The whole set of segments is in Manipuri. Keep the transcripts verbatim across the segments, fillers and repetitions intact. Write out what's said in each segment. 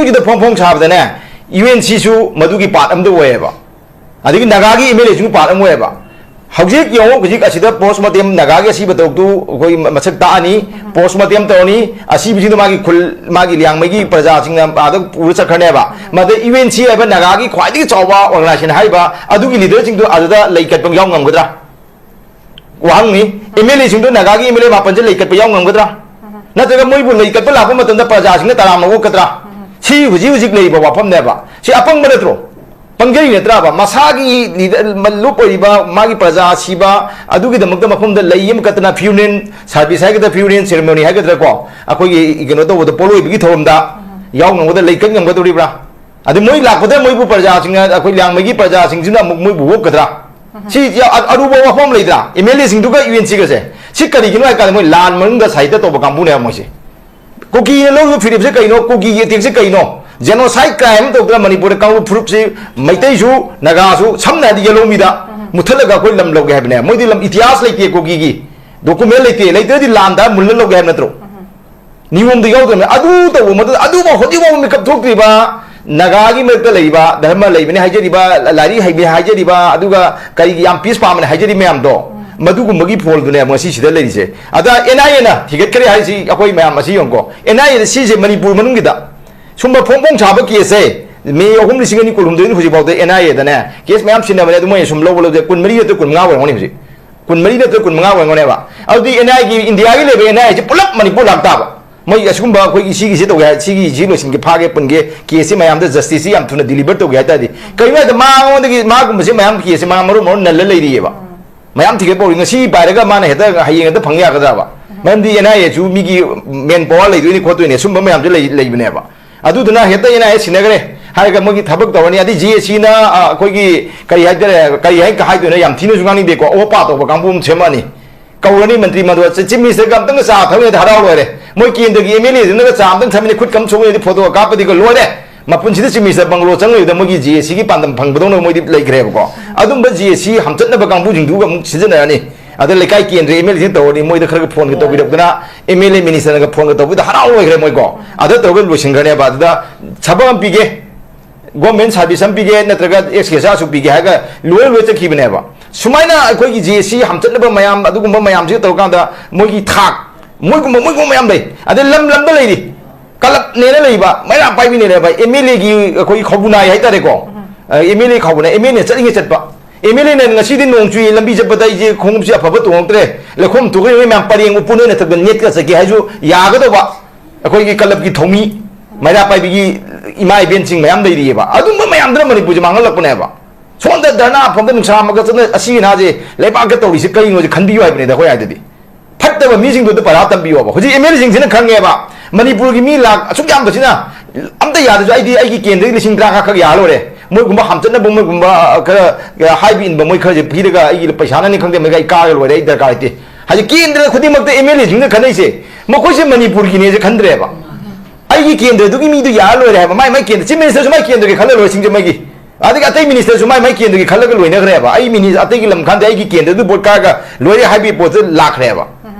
ꯁꯤꯗ ꯐꯣꯡ ꯐꯣꯡ ꯁꯥꯕꯗꯅꯦ, ꯌꯨ ꯑꯦꯟ ꯁꯤꯁꯨ ꯃꯗꯨꯒꯤ ꯄꯥꯔꯠ ꯑꯃꯗ ꯑꯣꯏꯌꯦꯕ, ꯑꯗꯒꯤ ꯅꯥꯒꯥꯒꯤ ꯑꯦꯝ ꯑꯦꯜ ꯑꯦꯁꯤꯡꯁꯨ ꯄꯥꯔꯠ ꯑꯃ ꯑꯣꯏꯌꯦꯕ꯫ ꯍꯧꯖꯤꯛ ꯌꯦꯡꯉꯣ, ꯍꯧꯖꯤꯛ ꯑꯁꯤꯗ ꯄꯣꯁꯃꯣꯔꯇꯦꯝ, ꯅꯥꯒꯥꯒꯤ ꯑꯁꯤꯕ ꯇꯧꯗꯨ ꯑꯩꯈꯣꯏ ꯃꯁꯛ ꯇꯥꯛꯑꯅꯤ, ꯄꯣꯁꯃꯣꯔꯇꯦꯝ ꯇꯧꯔꯅꯤ, ꯑꯁꯤꯕꯁꯤꯡꯗꯣ ꯃꯥꯒꯤ ꯈꯨꯜ, ꯃꯥꯒꯤ ꯂꯤꯌꯥꯡꯃꯩꯒꯤ ꯄ꯭ꯔꯖꯥꯁꯤꯡꯅ ꯑꯥꯗ ꯄꯨꯔ ꯆꯠꯈ꯭ꯔꯅꯦꯕ꯫ ꯃꯗ ꯌꯨ ꯑꯦꯟ ꯁꯤ ꯍꯥꯏꯕ ꯅꯥꯒꯥꯒꯤ ꯈ꯭ꯋꯥꯏꯗꯒꯤ ꯆꯥꯎꯕ ꯑꯣꯔꯒꯅꯥꯏꯖꯦꯁꯟ ꯍꯥꯏꯔꯤꯕ ꯑꯗꯨꯒꯤ ꯂꯤꯗꯔꯁꯤꯡꯗꯨ ꯑꯗꯨꯗ ꯂꯩ ꯀꯠꯄ ꯌꯥꯎ ꯉꯝꯒꯗ꯭ꯔꯥ? ꯋꯥꯍꯪꯅꯤ꯫ ꯑꯦꯝ ꯑꯦꯜ ꯑꯦꯁꯤꯡꯗꯨ ꯅꯥꯒꯥꯒꯤ ꯑꯦꯝ ꯑꯦꯜ ꯑꯦ ꯃꯥꯄꯟꯁꯦ ꯂꯩ ꯀꯠꯄ ꯌꯥꯎ ꯉꯝꯒꯗ꯭ꯔꯥ? ꯅꯠꯇ꯭ꯔꯒ ꯃꯣꯏꯕꯨ ꯂꯩ ꯀꯠꯄ ꯂꯥꯛꯄ ꯃꯇꯝꯗ ꯄ꯭ꯔꯖꯥꯁꯤꯡꯅ ꯇꯔꯥꯝꯅ ꯑꯣꯛꯀꯗ꯭ꯔꯥ? ꯁꯤ ꯍꯧꯖꯤꯛ ꯍꯧꯖꯤꯛ ꯂꯩꯔꯤꯕ ꯋꯥꯐꯝꯅꯦꯕ꯫ ꯁꯤ ꯑꯄꯪꯕ ꯅꯠꯇ꯭ꯔꯣ? ꯄꯪꯖꯩ ꯅꯠꯇ꯭ꯔꯕ? ꯃꯁꯥꯒꯤ ꯂꯤꯗꯔ, ꯂꯨꯞ ꯑꯣꯏꯔꯤꯕ ꯃꯥꯒꯤ ꯄ꯭ꯔꯖꯥ ꯁꯤꯕ, ꯑꯗꯨꯒꯤꯗꯃꯛꯇ ꯃꯐꯝꯗ ꯂꯩ ꯑꯃ ꯀꯠꯇꯅ, ꯐ꯭ꯌꯨꯅꯦꯜ ꯁꯥꯔꯚꯤꯁ ꯍꯥꯏꯒꯗ꯭ꯔꯥ, ꯐ꯭ꯌꯨꯅꯦꯜ ꯁꯦꯔꯦꯃꯣꯅꯤ ꯍꯥꯏꯒꯗ꯭ꯔꯥ ꯀꯣ, ꯑꯩꯈꯣꯏꯒꯤ ꯀꯩꯅꯣ ꯇꯧꯕꯗ, ꯄꯣꯠꯂꯣꯏꯕꯒꯤ ꯊꯧꯔꯝꯗ ꯌꯥꯎ ꯉꯝꯒꯗ꯭ꯔꯥ, ꯂꯩ ꯀꯠ ꯉꯝꯒꯗꯧꯔꯤꯕ꯭ꯔꯥ? ꯑꯗꯨ ꯃꯣꯏ ꯂꯥꯛꯄꯗ ꯃꯣꯏꯕꯨ ꯄ꯭ꯔꯖꯥꯁꯤꯡꯅ, ꯑꯩꯈꯣꯏ ꯂꯤꯌꯥꯡꯃꯩꯒꯤ ꯄ꯭ꯔꯖꯥꯁꯤꯡꯁꯤꯅ ꯑꯃꯨꯛ ꯃꯣꯏꯕꯨ ꯑꯣꯛꯀꯗ꯭ꯔꯥ? ꯁꯤ ꯌꯥ-, ꯑ-, ꯑꯔꯨꯕ ꯋꯥꯐꯝ ꯑꯃ ꯂꯩꯗ꯭ꯔꯥ? ꯑꯦꯝ ꯑꯦꯜ ꯑꯦꯁꯤꯡꯗꯨꯒ ꯌꯨ ꯑꯦꯟ ꯁꯤꯒꯁꯦ꯫ ꯁꯤ ꯀꯔꯤꯒꯤꯅꯣ ꯍꯥꯏ ꯀꯥꯟꯗ ꯃꯣꯏ ꯂꯥꯟ ꯃꯅꯨꯡꯗ ꯁꯥꯍꯤꯇ꯭ꯌ ꯇꯧꯕ ꯀꯥꯡꯕꯨꯅꯦꯕ ꯃꯣꯏꯁꯦ꯫ ꯀꯨꯀꯤꯅ ꯂꯧꯔꯤꯕ ꯐꯤꯔꯦꯞꯁꯦ ꯀꯩꯅꯣ? ꯀꯨꯀꯤꯒꯤ ꯑꯦꯇꯦꯛꯁꯦ ꯀꯩꯅꯣ? ꯖꯦꯅꯣꯁꯥꯏꯠ ꯀ꯭ꯔꯥꯏꯝ ꯑꯃ ꯇꯧꯗꯅ ꯃꯅꯤꯄꯨꯔꯗ ꯀꯥꯡꯂꯨꯞ ꯐꯨꯔꯨꯞꯁꯤ, ꯃꯩꯇꯩꯁꯨ, ꯅꯥꯒꯥꯁꯨ, ꯁꯝꯅ ꯍꯥꯏꯔꯗꯤ ꯌꯦꯜꯍꯧꯃꯤꯗ ꯃꯨꯠꯊꯠꯂꯒ ꯑꯩꯈꯣꯏ ꯂꯝ ꯂꯧꯒꯦ ꯍꯥꯏꯕꯅꯦ꯫ ꯃꯣꯏꯗꯤ ꯂꯝ ꯏꯇꯤꯍꯥꯁ ꯂꯩꯇꯦ, ꯀꯨꯀꯤꯒꯤ ꯗꯣꯀꯨꯃꯦꯟ ꯂꯩꯇꯦ꯫ ꯂꯩꯇ꯭ꯔꯗꯤ ꯂꯥꯟꯗ ꯃꯨꯜꯂ ꯂꯧꯒꯦ ꯍꯥꯏꯕ ꯅꯠꯇ꯭ꯔꯣ? ꯅꯤꯌꯣꯝꯗꯨ ꯌꯥꯎꯗ꯭ꯔꯕꯅꯤ꯫ ꯑꯗꯨ ꯇꯧꯕ ꯃꯇꯝꯗ ꯑꯗꯨꯐꯥꯎ ꯍꯧꯖꯤꯛꯐꯥꯎ ꯃꯤꯀꯞ ꯊꯣꯛꯇ꯭ꯔꯤꯕ ꯅꯥꯒꯥꯒꯤ ꯃꯔꯛꯇ ꯂꯩꯔꯤꯕ ꯙꯔꯃ ꯂꯩꯕꯅꯤ ꯍꯥꯏꯖꯔꯤꯕ, ꯂꯥꯏꯔꯤꯛ ꯍꯩꯕꯅꯤ ꯍꯥꯏꯖꯔꯤꯕ, ꯑꯗꯨꯒ ꯀꯔꯤꯒꯤ ꯌꯥꯝ ꯄꯤꯁ ꯄꯥꯝꯕꯅꯤ ꯍꯥꯏꯖꯔꯤꯕ ꯃꯌꯥꯝꯗꯣ, ꯃꯗꯨꯒꯨꯝꯕꯒꯤ ꯐꯣꯜꯗꯨꯅꯦ ꯉꯁꯤ ꯁꯤꯗ ꯂꯩꯔꯤꯁꯦ꯫ ꯑꯗ ꯑꯦꯟ ꯑꯥꯏ ꯑꯦꯅ ꯊꯤꯒꯠꯈ꯭ꯔꯦ ꯍꯥꯏꯁꯤ ꯑꯩꯈꯣꯏ ꯃꯌꯥꯝ ꯑꯁꯤ ꯌꯦꯡꯉꯨꯀꯣ꯫ ꯑꯦꯟ ꯑꯥꯏ ꯑꯦꯗ ꯁꯤꯁꯦ ꯃꯅꯤꯄꯨꯔ ꯃꯅꯨꯡꯒꯤꯗ ꯁꯨꯝꯕ ꯐꯣꯡ ꯐꯣꯡ ꯁꯥꯕ ꯀꯦꯁꯁꯦ ꯃꯦ ꯑꯍꯨꯝ ꯂꯤꯁꯤꯡ ꯑꯅꯤ ꯀꯨꯟꯍꯨꯝꯗꯣꯏꯗ ꯍꯧꯖꯤꯛꯐꯥꯎꯗ ꯑꯦꯟ ꯑꯥꯏ ꯑꯦꯗꯅꯦ ꯀꯦꯁ ꯃꯌꯥꯝ ꯁꯤꯟꯅꯕꯅꯦ꯫ ꯑꯗꯨ ꯃꯣꯏꯅ ꯁꯨꯝ ꯂꯧꯕ ꯂꯧꯗꯦ꯫ ꯀꯨꯟꯃꯔꯤ ꯅꯠꯇ꯭ꯔ ꯀꯨꯟꯃꯉꯥ ꯑꯣꯏꯔꯝꯒꯅꯤ ꯍꯧꯖꯤꯛ꯫ ꯀꯨꯟꯃꯔꯤ ꯅꯠꯇ꯭ꯔ ꯀꯨꯟꯃꯉꯥ ꯑꯣꯏꯔꯝꯒꯅꯦꯕ꯫ ꯑꯗꯨꯗꯤ ꯑꯦꯟ ꯑꯥꯏꯒꯤ, ꯏꯟꯗꯤꯌꯥꯒꯤ ꯂꯩꯕ ꯑꯦꯟ ꯑꯥꯏ ꯑꯁꯤ ꯄꯨꯂꯞ ꯃꯅꯤꯄꯨꯔ ꯂꯥꯛꯇꯥꯕ꯫ ꯃꯣꯏ ꯑꯁꯤꯒꯨꯝꯕ ꯑꯩꯈꯣꯏꯒꯤ ꯁꯤꯒꯤꯁꯤ ꯇꯧꯒꯦ ꯍꯥꯏ, ꯁꯤꯒꯤ, ꯁꯤ ꯂꯣꯏꯁꯤꯟꯒꯦ, ꯐꯥꯒꯦ, ꯄꯨꯟꯒꯦ, ꯀꯦꯁꯁꯤ ꯃꯌꯥꯝꯗ ꯖꯁꯇꯤꯁꯁꯤ ꯌꯥꯝ ꯊꯨꯅ ꯗꯤꯂꯤꯚꯔ ꯇꯧꯒꯦ ꯍꯥꯏ ꯇꯥꯔꯗꯤ, ꯀꯩꯒꯤꯅꯣ ꯍꯥꯏꯗ ꯃꯉꯣꯟꯗꯒꯤ, ꯃꯥꯒꯨꯝꯕꯁꯤ ꯃꯌꯥꯝ ꯀꯦꯁꯁꯤ ꯃꯌꯥꯝ ꯃꯔꯨ ꯃꯔꯨ ꯅꯜꯂ ꯂꯩꯔꯤꯑꯕ꯫ ꯃꯌꯥꯝ ꯊꯤꯒꯠꯄ ꯍꯧꯔꯤ꯫ ꯉꯁꯤ ꯄꯥꯏꯔꯒ ꯃꯥꯅ ꯍꯦꯛꯇ ꯍꯌꯦꯡ ꯍꯦꯛꯇ ꯐꯪ ꯌꯥꯒꯗ꯭ꯔꯕ? ꯃꯔꯝꯗꯤ ꯑꯦꯟ ꯑꯥꯏ ꯑꯦꯁꯨ ꯃꯤꯒꯤ ꯃꯦꯟ ꯄꯋꯥꯔ ꯂꯩꯗꯣꯏꯅꯤ ꯈꯣꯠꯇꯣꯏꯅꯤ, ꯑꯁꯨꯝꯕ ꯃꯌꯥꯝꯁꯨ ꯂꯩ-, ꯂꯩꯕꯅꯦꯕ꯫ ꯑꯗꯨꯗꯨꯅ ꯍꯦꯛꯇ ꯑꯦꯟ ꯑꯥꯏ ꯑꯦ ꯁꯤꯟꯅꯈ꯭ꯔꯦ ꯍꯥꯏꯔꯒ ꯃꯣꯏꯒꯤ ꯊꯕꯛ ꯇꯧꯔꯅꯤ꯫ ꯑꯗꯩ ꯖꯤ ꯑꯦ ꯁꯤꯅ, ꯑ, ꯑꯩꯈꯣꯏꯒꯤ ꯀꯔꯤ ꯍꯥꯏꯇꯥꯔꯦ, ꯀꯔꯤ ꯍꯥꯏ-, ꯍꯥꯏꯗꯣꯏꯅꯣ, ꯌꯥꯝ ꯊꯤꯅꯁꯨ ꯉꯥꯡꯅꯤꯡꯗꯦꯀꯣ, ꯑꯣꯄꯥ ꯇꯧꯕ ꯀꯥꯡꯕꯨ ꯑꯃ ꯁꯦꯝꯃꯛꯑꯅꯤ꯫ ꯀꯧꯔꯅꯤ ꯃꯟꯇ꯭ꯔꯤ ꯃꯟꯗꯣꯜ, ꯆꯤꯐ ꯃꯤꯅꯤꯁꯇꯔꯒ ꯑꯝꯇꯪꯒ ꯆꯥ ꯊꯛꯃꯤꯟꯅꯗꯤ ꯍꯔꯥꯎ ꯂꯣꯏꯔꯦ꯫ ꯃꯣꯏ ꯀꯦꯟꯗ꯭ꯔꯒꯤ ꯑꯦꯝ ꯑꯦꯜ ꯑꯦꯗꯨꯅꯒ ꯆꯥ ꯑꯝꯇꯪ ꯊꯛꯃꯤꯟꯅ ꯈꯨꯠ ꯀꯝ ꯁꯣꯛꯃꯤꯟꯅꯗꯤ ꯐꯣꯇꯣ ꯀꯥꯞꯄꯗꯤꯒ ꯂꯣꯏꯔꯦ꯫ ꯃꯄꯨꯟꯁꯤꯗ ꯆꯤꯐ ꯃꯤꯅꯤꯁꯇꯔ ꯕꯪꯒꯂꯣ ꯆꯪꯉꯣꯏꯗ ꯃꯣꯏꯒꯤ ꯖꯤ ꯑꯦ ꯁꯤꯒꯤ ꯄꯥꯟꯗꯝ ꯐꯪꯕꯗꯧꯅ ꯃꯣꯏꯗꯤ ꯂꯩꯈ꯭ꯔꯦꯕꯀꯣ꯫ ꯑꯗꯨꯝꯕ ꯖꯤ ꯑꯦ ꯁꯤ ꯍꯝꯆꯠꯅꯕ ꯀꯥꯡꯕꯨꯁꯤꯡꯗꯨꯒ ꯑꯃꯨꯛ ꯁꯤꯖꯤꯟꯅꯔꯅꯤ꯫ ꯑꯗ ꯂꯩꯀꯥꯏ ꯀꯦꯟꯗ꯭ꯔ ꯑꯦꯝ ꯑꯦꯜ ꯑꯦꯁꯤꯡ ꯇꯧꯔꯗꯤ ꯃꯣꯏꯗ ꯈꯔꯒ ꯐꯣꯟꯒ ꯇꯧꯕꯤꯔꯛꯇꯅ, ꯑꯦꯝ ꯑꯦꯜ ꯑꯦ ꯃꯤꯅꯤꯁꯇꯔꯅꯒ ꯐꯣꯟꯒ ꯇꯧꯕꯤꯗ ꯍꯔꯥꯎ ꯂꯣꯏꯈ꯭ꯔꯦ ꯃꯣꯏꯀꯣ꯫ ꯑꯗ ꯇꯧꯔꯒ ꯂꯣꯏꯁꯤꯟꯈ꯭ꯔꯅꯦꯕ꯫ ꯑꯗꯨꯗ ꯊꯕꯛ ꯑꯃ ꯄꯤꯒꯦ, ꯒꯣꯔꯃꯦꯟ ꯁꯥꯔꯚꯤꯁ ꯑꯃ ꯄꯤꯒꯦ, ꯅꯠꯇ꯭ꯔꯒ ꯑꯦꯛꯁ ꯒ꯭ꯔꯦꯁꯤꯌꯥꯁꯨ ꯄꯤꯒꯦ ꯍꯥꯏꯔꯒ ꯂꯣꯏꯔ ꯂꯣꯏ ꯆꯠꯈꯤꯕꯅꯦꯕ꯫ ꯁꯨꯃꯥꯏꯅ ꯑꯩꯈꯣꯏꯒꯤ ꯖꯦ ꯑꯦꯁ ꯁꯤ ꯍꯥꯝꯆꯠꯅꯕ ꯃꯌꯥꯝ, ꯑꯗꯨꯒꯨꯝꯕ ꯃꯌꯥꯝꯁꯤꯒ ꯇꯧꯔꯀꯥꯟꯗ ꯃꯣꯏꯒꯤ ꯊꯥꯛ, ꯃꯣꯏꯒꯨꯝꯕ ꯃꯣꯏꯒꯨꯝꯕ ꯃꯌꯥꯝ ꯂꯩ꯫ ꯑꯗꯩ ꯂꯝ ꯂꯝꯗ ꯂꯩꯔꯤ, ꯀꯂꯕꯅꯦꯅ ꯂꯩꯕ, ꯃꯩꯔꯥ ꯄꯥꯏꯕꯤꯅꯦꯅ ꯂꯩꯕ, ꯑꯦꯝ ꯑꯦꯜ ꯑꯦꯒꯤ ꯑꯩꯈꯣꯏꯒꯤ ꯈꯧꯕꯨꯅꯥꯏ ꯍꯥꯏꯇꯥꯔꯦꯀꯣ꯫ ꯑꯦꯝ ꯑꯦꯜ ꯑꯦ ꯈꯧꯕꯨꯅꯥꯏ, ꯑꯦꯝ ꯑꯦꯜ ꯑꯦꯅ ꯆꯠꯂꯤꯉꯩ ꯆꯠꯄ, ꯑꯦꯝ ꯑꯦꯜ ꯑꯦꯅ ꯉꯁꯤꯗꯤ ꯅꯣꯡ ꯆꯨꯏ, ꯂꯝꯕꯤ ꯆꯠꯄꯗ ꯑꯩꯁꯦ ꯈꯣꯡꯎꯞꯁꯦ ꯑꯐꯕ ꯇꯣꯡꯉꯛꯇ꯭ꯔꯦ, ꯂꯩꯈꯣꯝ ꯊꯣꯛꯈ꯭ꯔꯦ, ꯃꯌꯥꯝ ꯄꯔꯦꯡ ꯎꯐꯨꯟ ꯑꯣꯏꯅ ꯊꯛꯇ ꯅꯦꯠꯀ ꯆꯠꯀꯦ ꯍꯥꯏꯁꯨ ꯌꯥꯒꯗꯧꯕ꯫ ꯑꯩꯈꯣꯏꯒꯤ ꯀꯂꯕꯀꯤ ꯊꯧꯃꯤ, ꯃꯩꯔꯥ ꯄꯥꯏꯕꯤꯒꯤ ꯏꯃꯥ ꯏꯕꯦꯟꯁꯤꯡ ꯃꯌꯥꯝ ꯂꯩꯔꯤꯑꯕ꯫ ꯑꯗꯨꯝꯕ ꯃꯌꯥꯝꯗꯨꯅ ꯃꯅꯤꯄꯨꯔꯁꯦ ꯃꯥꯡꯍꯜꯂꯛꯄꯅꯦꯕ꯫ ꯁꯣꯝꯗ ꯙꯔꯅꯥ ꯐꯝꯗ ꯅꯨꯡꯁꯥ ꯑꯃꯒ ꯆꯠꯅ ꯑꯁꯤ ꯅꯍꯥꯁꯦ ꯂꯩꯕꯥꯛꯇ ꯇꯧꯔꯤꯁꯦ ꯀꯔꯤꯅꯣꯁꯦ ꯈꯟꯕꯤꯌꯨ ꯍꯥꯏꯕꯅꯤꯗ ꯑꯩꯈꯣꯏ ꯍꯥꯏꯗꯗꯤ꯫ ꯐꯠꯇꯕ ꯃꯤꯁꯤꯡꯗꯨꯗ ꯄꯔꯥ ꯇꯝꯕꯤꯌꯣꯕ꯫ ꯍꯧꯖꯤꯛ ꯑꯦꯝ ꯑꯦꯜ ꯑꯦꯁꯤꯡꯁꯤꯅ ꯈꯪꯉꯦꯕ, ꯃꯅꯤꯄꯨꯔꯒꯤ ꯃꯤ ꯂꯥꯛ ꯑꯁꯨꯛ ꯌꯥꯝꯕꯁꯤꯅ ꯑꯝꯇ ꯌꯥꯗ꯭ꯔꯁꯨ ꯑꯩꯗꯤ ꯑꯩꯒꯤ ꯀꯦꯟꯗ꯭ꯔꯒꯤ ꯂꯤꯁꯤꯡ ꯇꯔꯥ ꯈꯛ ꯌꯥꯔ ꯂꯣꯏꯔꯦ, ꯃꯣꯏꯒꯨꯝꯕ ꯍꯥꯝꯆꯠꯅꯕ, ꯃꯣꯏꯒꯨꯝꯕ ꯈꯔ ꯍꯥꯏꯕ ꯏꯟꯕ ꯃꯣꯏ ꯈꯔꯁꯦ ꯄꯤꯔꯒ ꯑꯩꯒꯤ ꯄꯩꯁꯥꯅꯅꯤ ꯈꯪꯗꯦ, ꯃꯣꯏꯒ ꯑꯩ ꯀꯥꯔꯒ ꯂꯣꯏꯔꯦ, ꯑꯩ ꯗꯔꯀꯥꯔ ꯂꯩꯇꯦ꯫ ꯍꯥꯏꯗꯤ ꯀꯦꯟꯗ꯭ꯔ ꯈꯨꯗꯤꯡꯃꯛꯇ ꯑꯦꯝ ꯑꯦꯜ ꯑꯦꯁꯤꯡꯅ ꯈꯟꯅꯩꯁꯦ, ꯃꯈꯣꯏꯁꯦ ꯃꯅꯤꯄꯨꯔꯒꯤꯅꯦꯁꯦ ꯈꯟꯗ꯭ꯔꯦꯕ꯫ ꯑꯩꯒꯤ ꯀꯦꯟꯗ꯭ꯔꯗꯨꯒꯤ ꯃꯤꯗꯨ ꯌꯥꯔ ꯂꯣꯏꯔꯦ ꯍꯥꯏꯕ꯫ ꯃꯥꯏ ꯃꯥꯏ ꯀꯦꯟꯗ꯭ꯔ, ꯆꯤꯐ ꯃꯤꯅꯤꯁꯇꯔꯁꯨ ꯃꯥꯏ ꯀꯦꯟꯗ꯭ꯔꯒꯤ ꯈꯜꯂ ꯂꯣꯏꯔꯦ, ꯁꯤꯡꯖꯃꯩꯒꯤ꯫ ꯑꯗꯒꯤ ꯑꯇꯩ ꯃꯤꯅꯤꯁꯇꯔꯁꯨ ꯃꯥꯏ ꯃꯥꯏ ꯀꯦꯟꯗ꯭ꯔꯒꯤ ꯈꯜꯂꯒ ꯂꯣꯏꯅꯈ꯭ꯔꯦꯕ꯫ ꯑꯩ ꯃꯤꯅꯤꯁ-, ꯑꯇꯩꯒꯤ ꯂꯝ ꯈꯟꯗꯦ, ꯑꯩꯒꯤ ꯀꯦꯟꯗ꯭ꯔꯗꯨ ꯚꯣꯠ ꯀꯥꯔꯒ ꯂꯣꯏꯔꯦ ꯍꯥꯏꯕꯒꯤ ꯄꯣꯠꯇꯨ ꯂꯥꯛꯈ꯭ꯔꯦꯕ꯫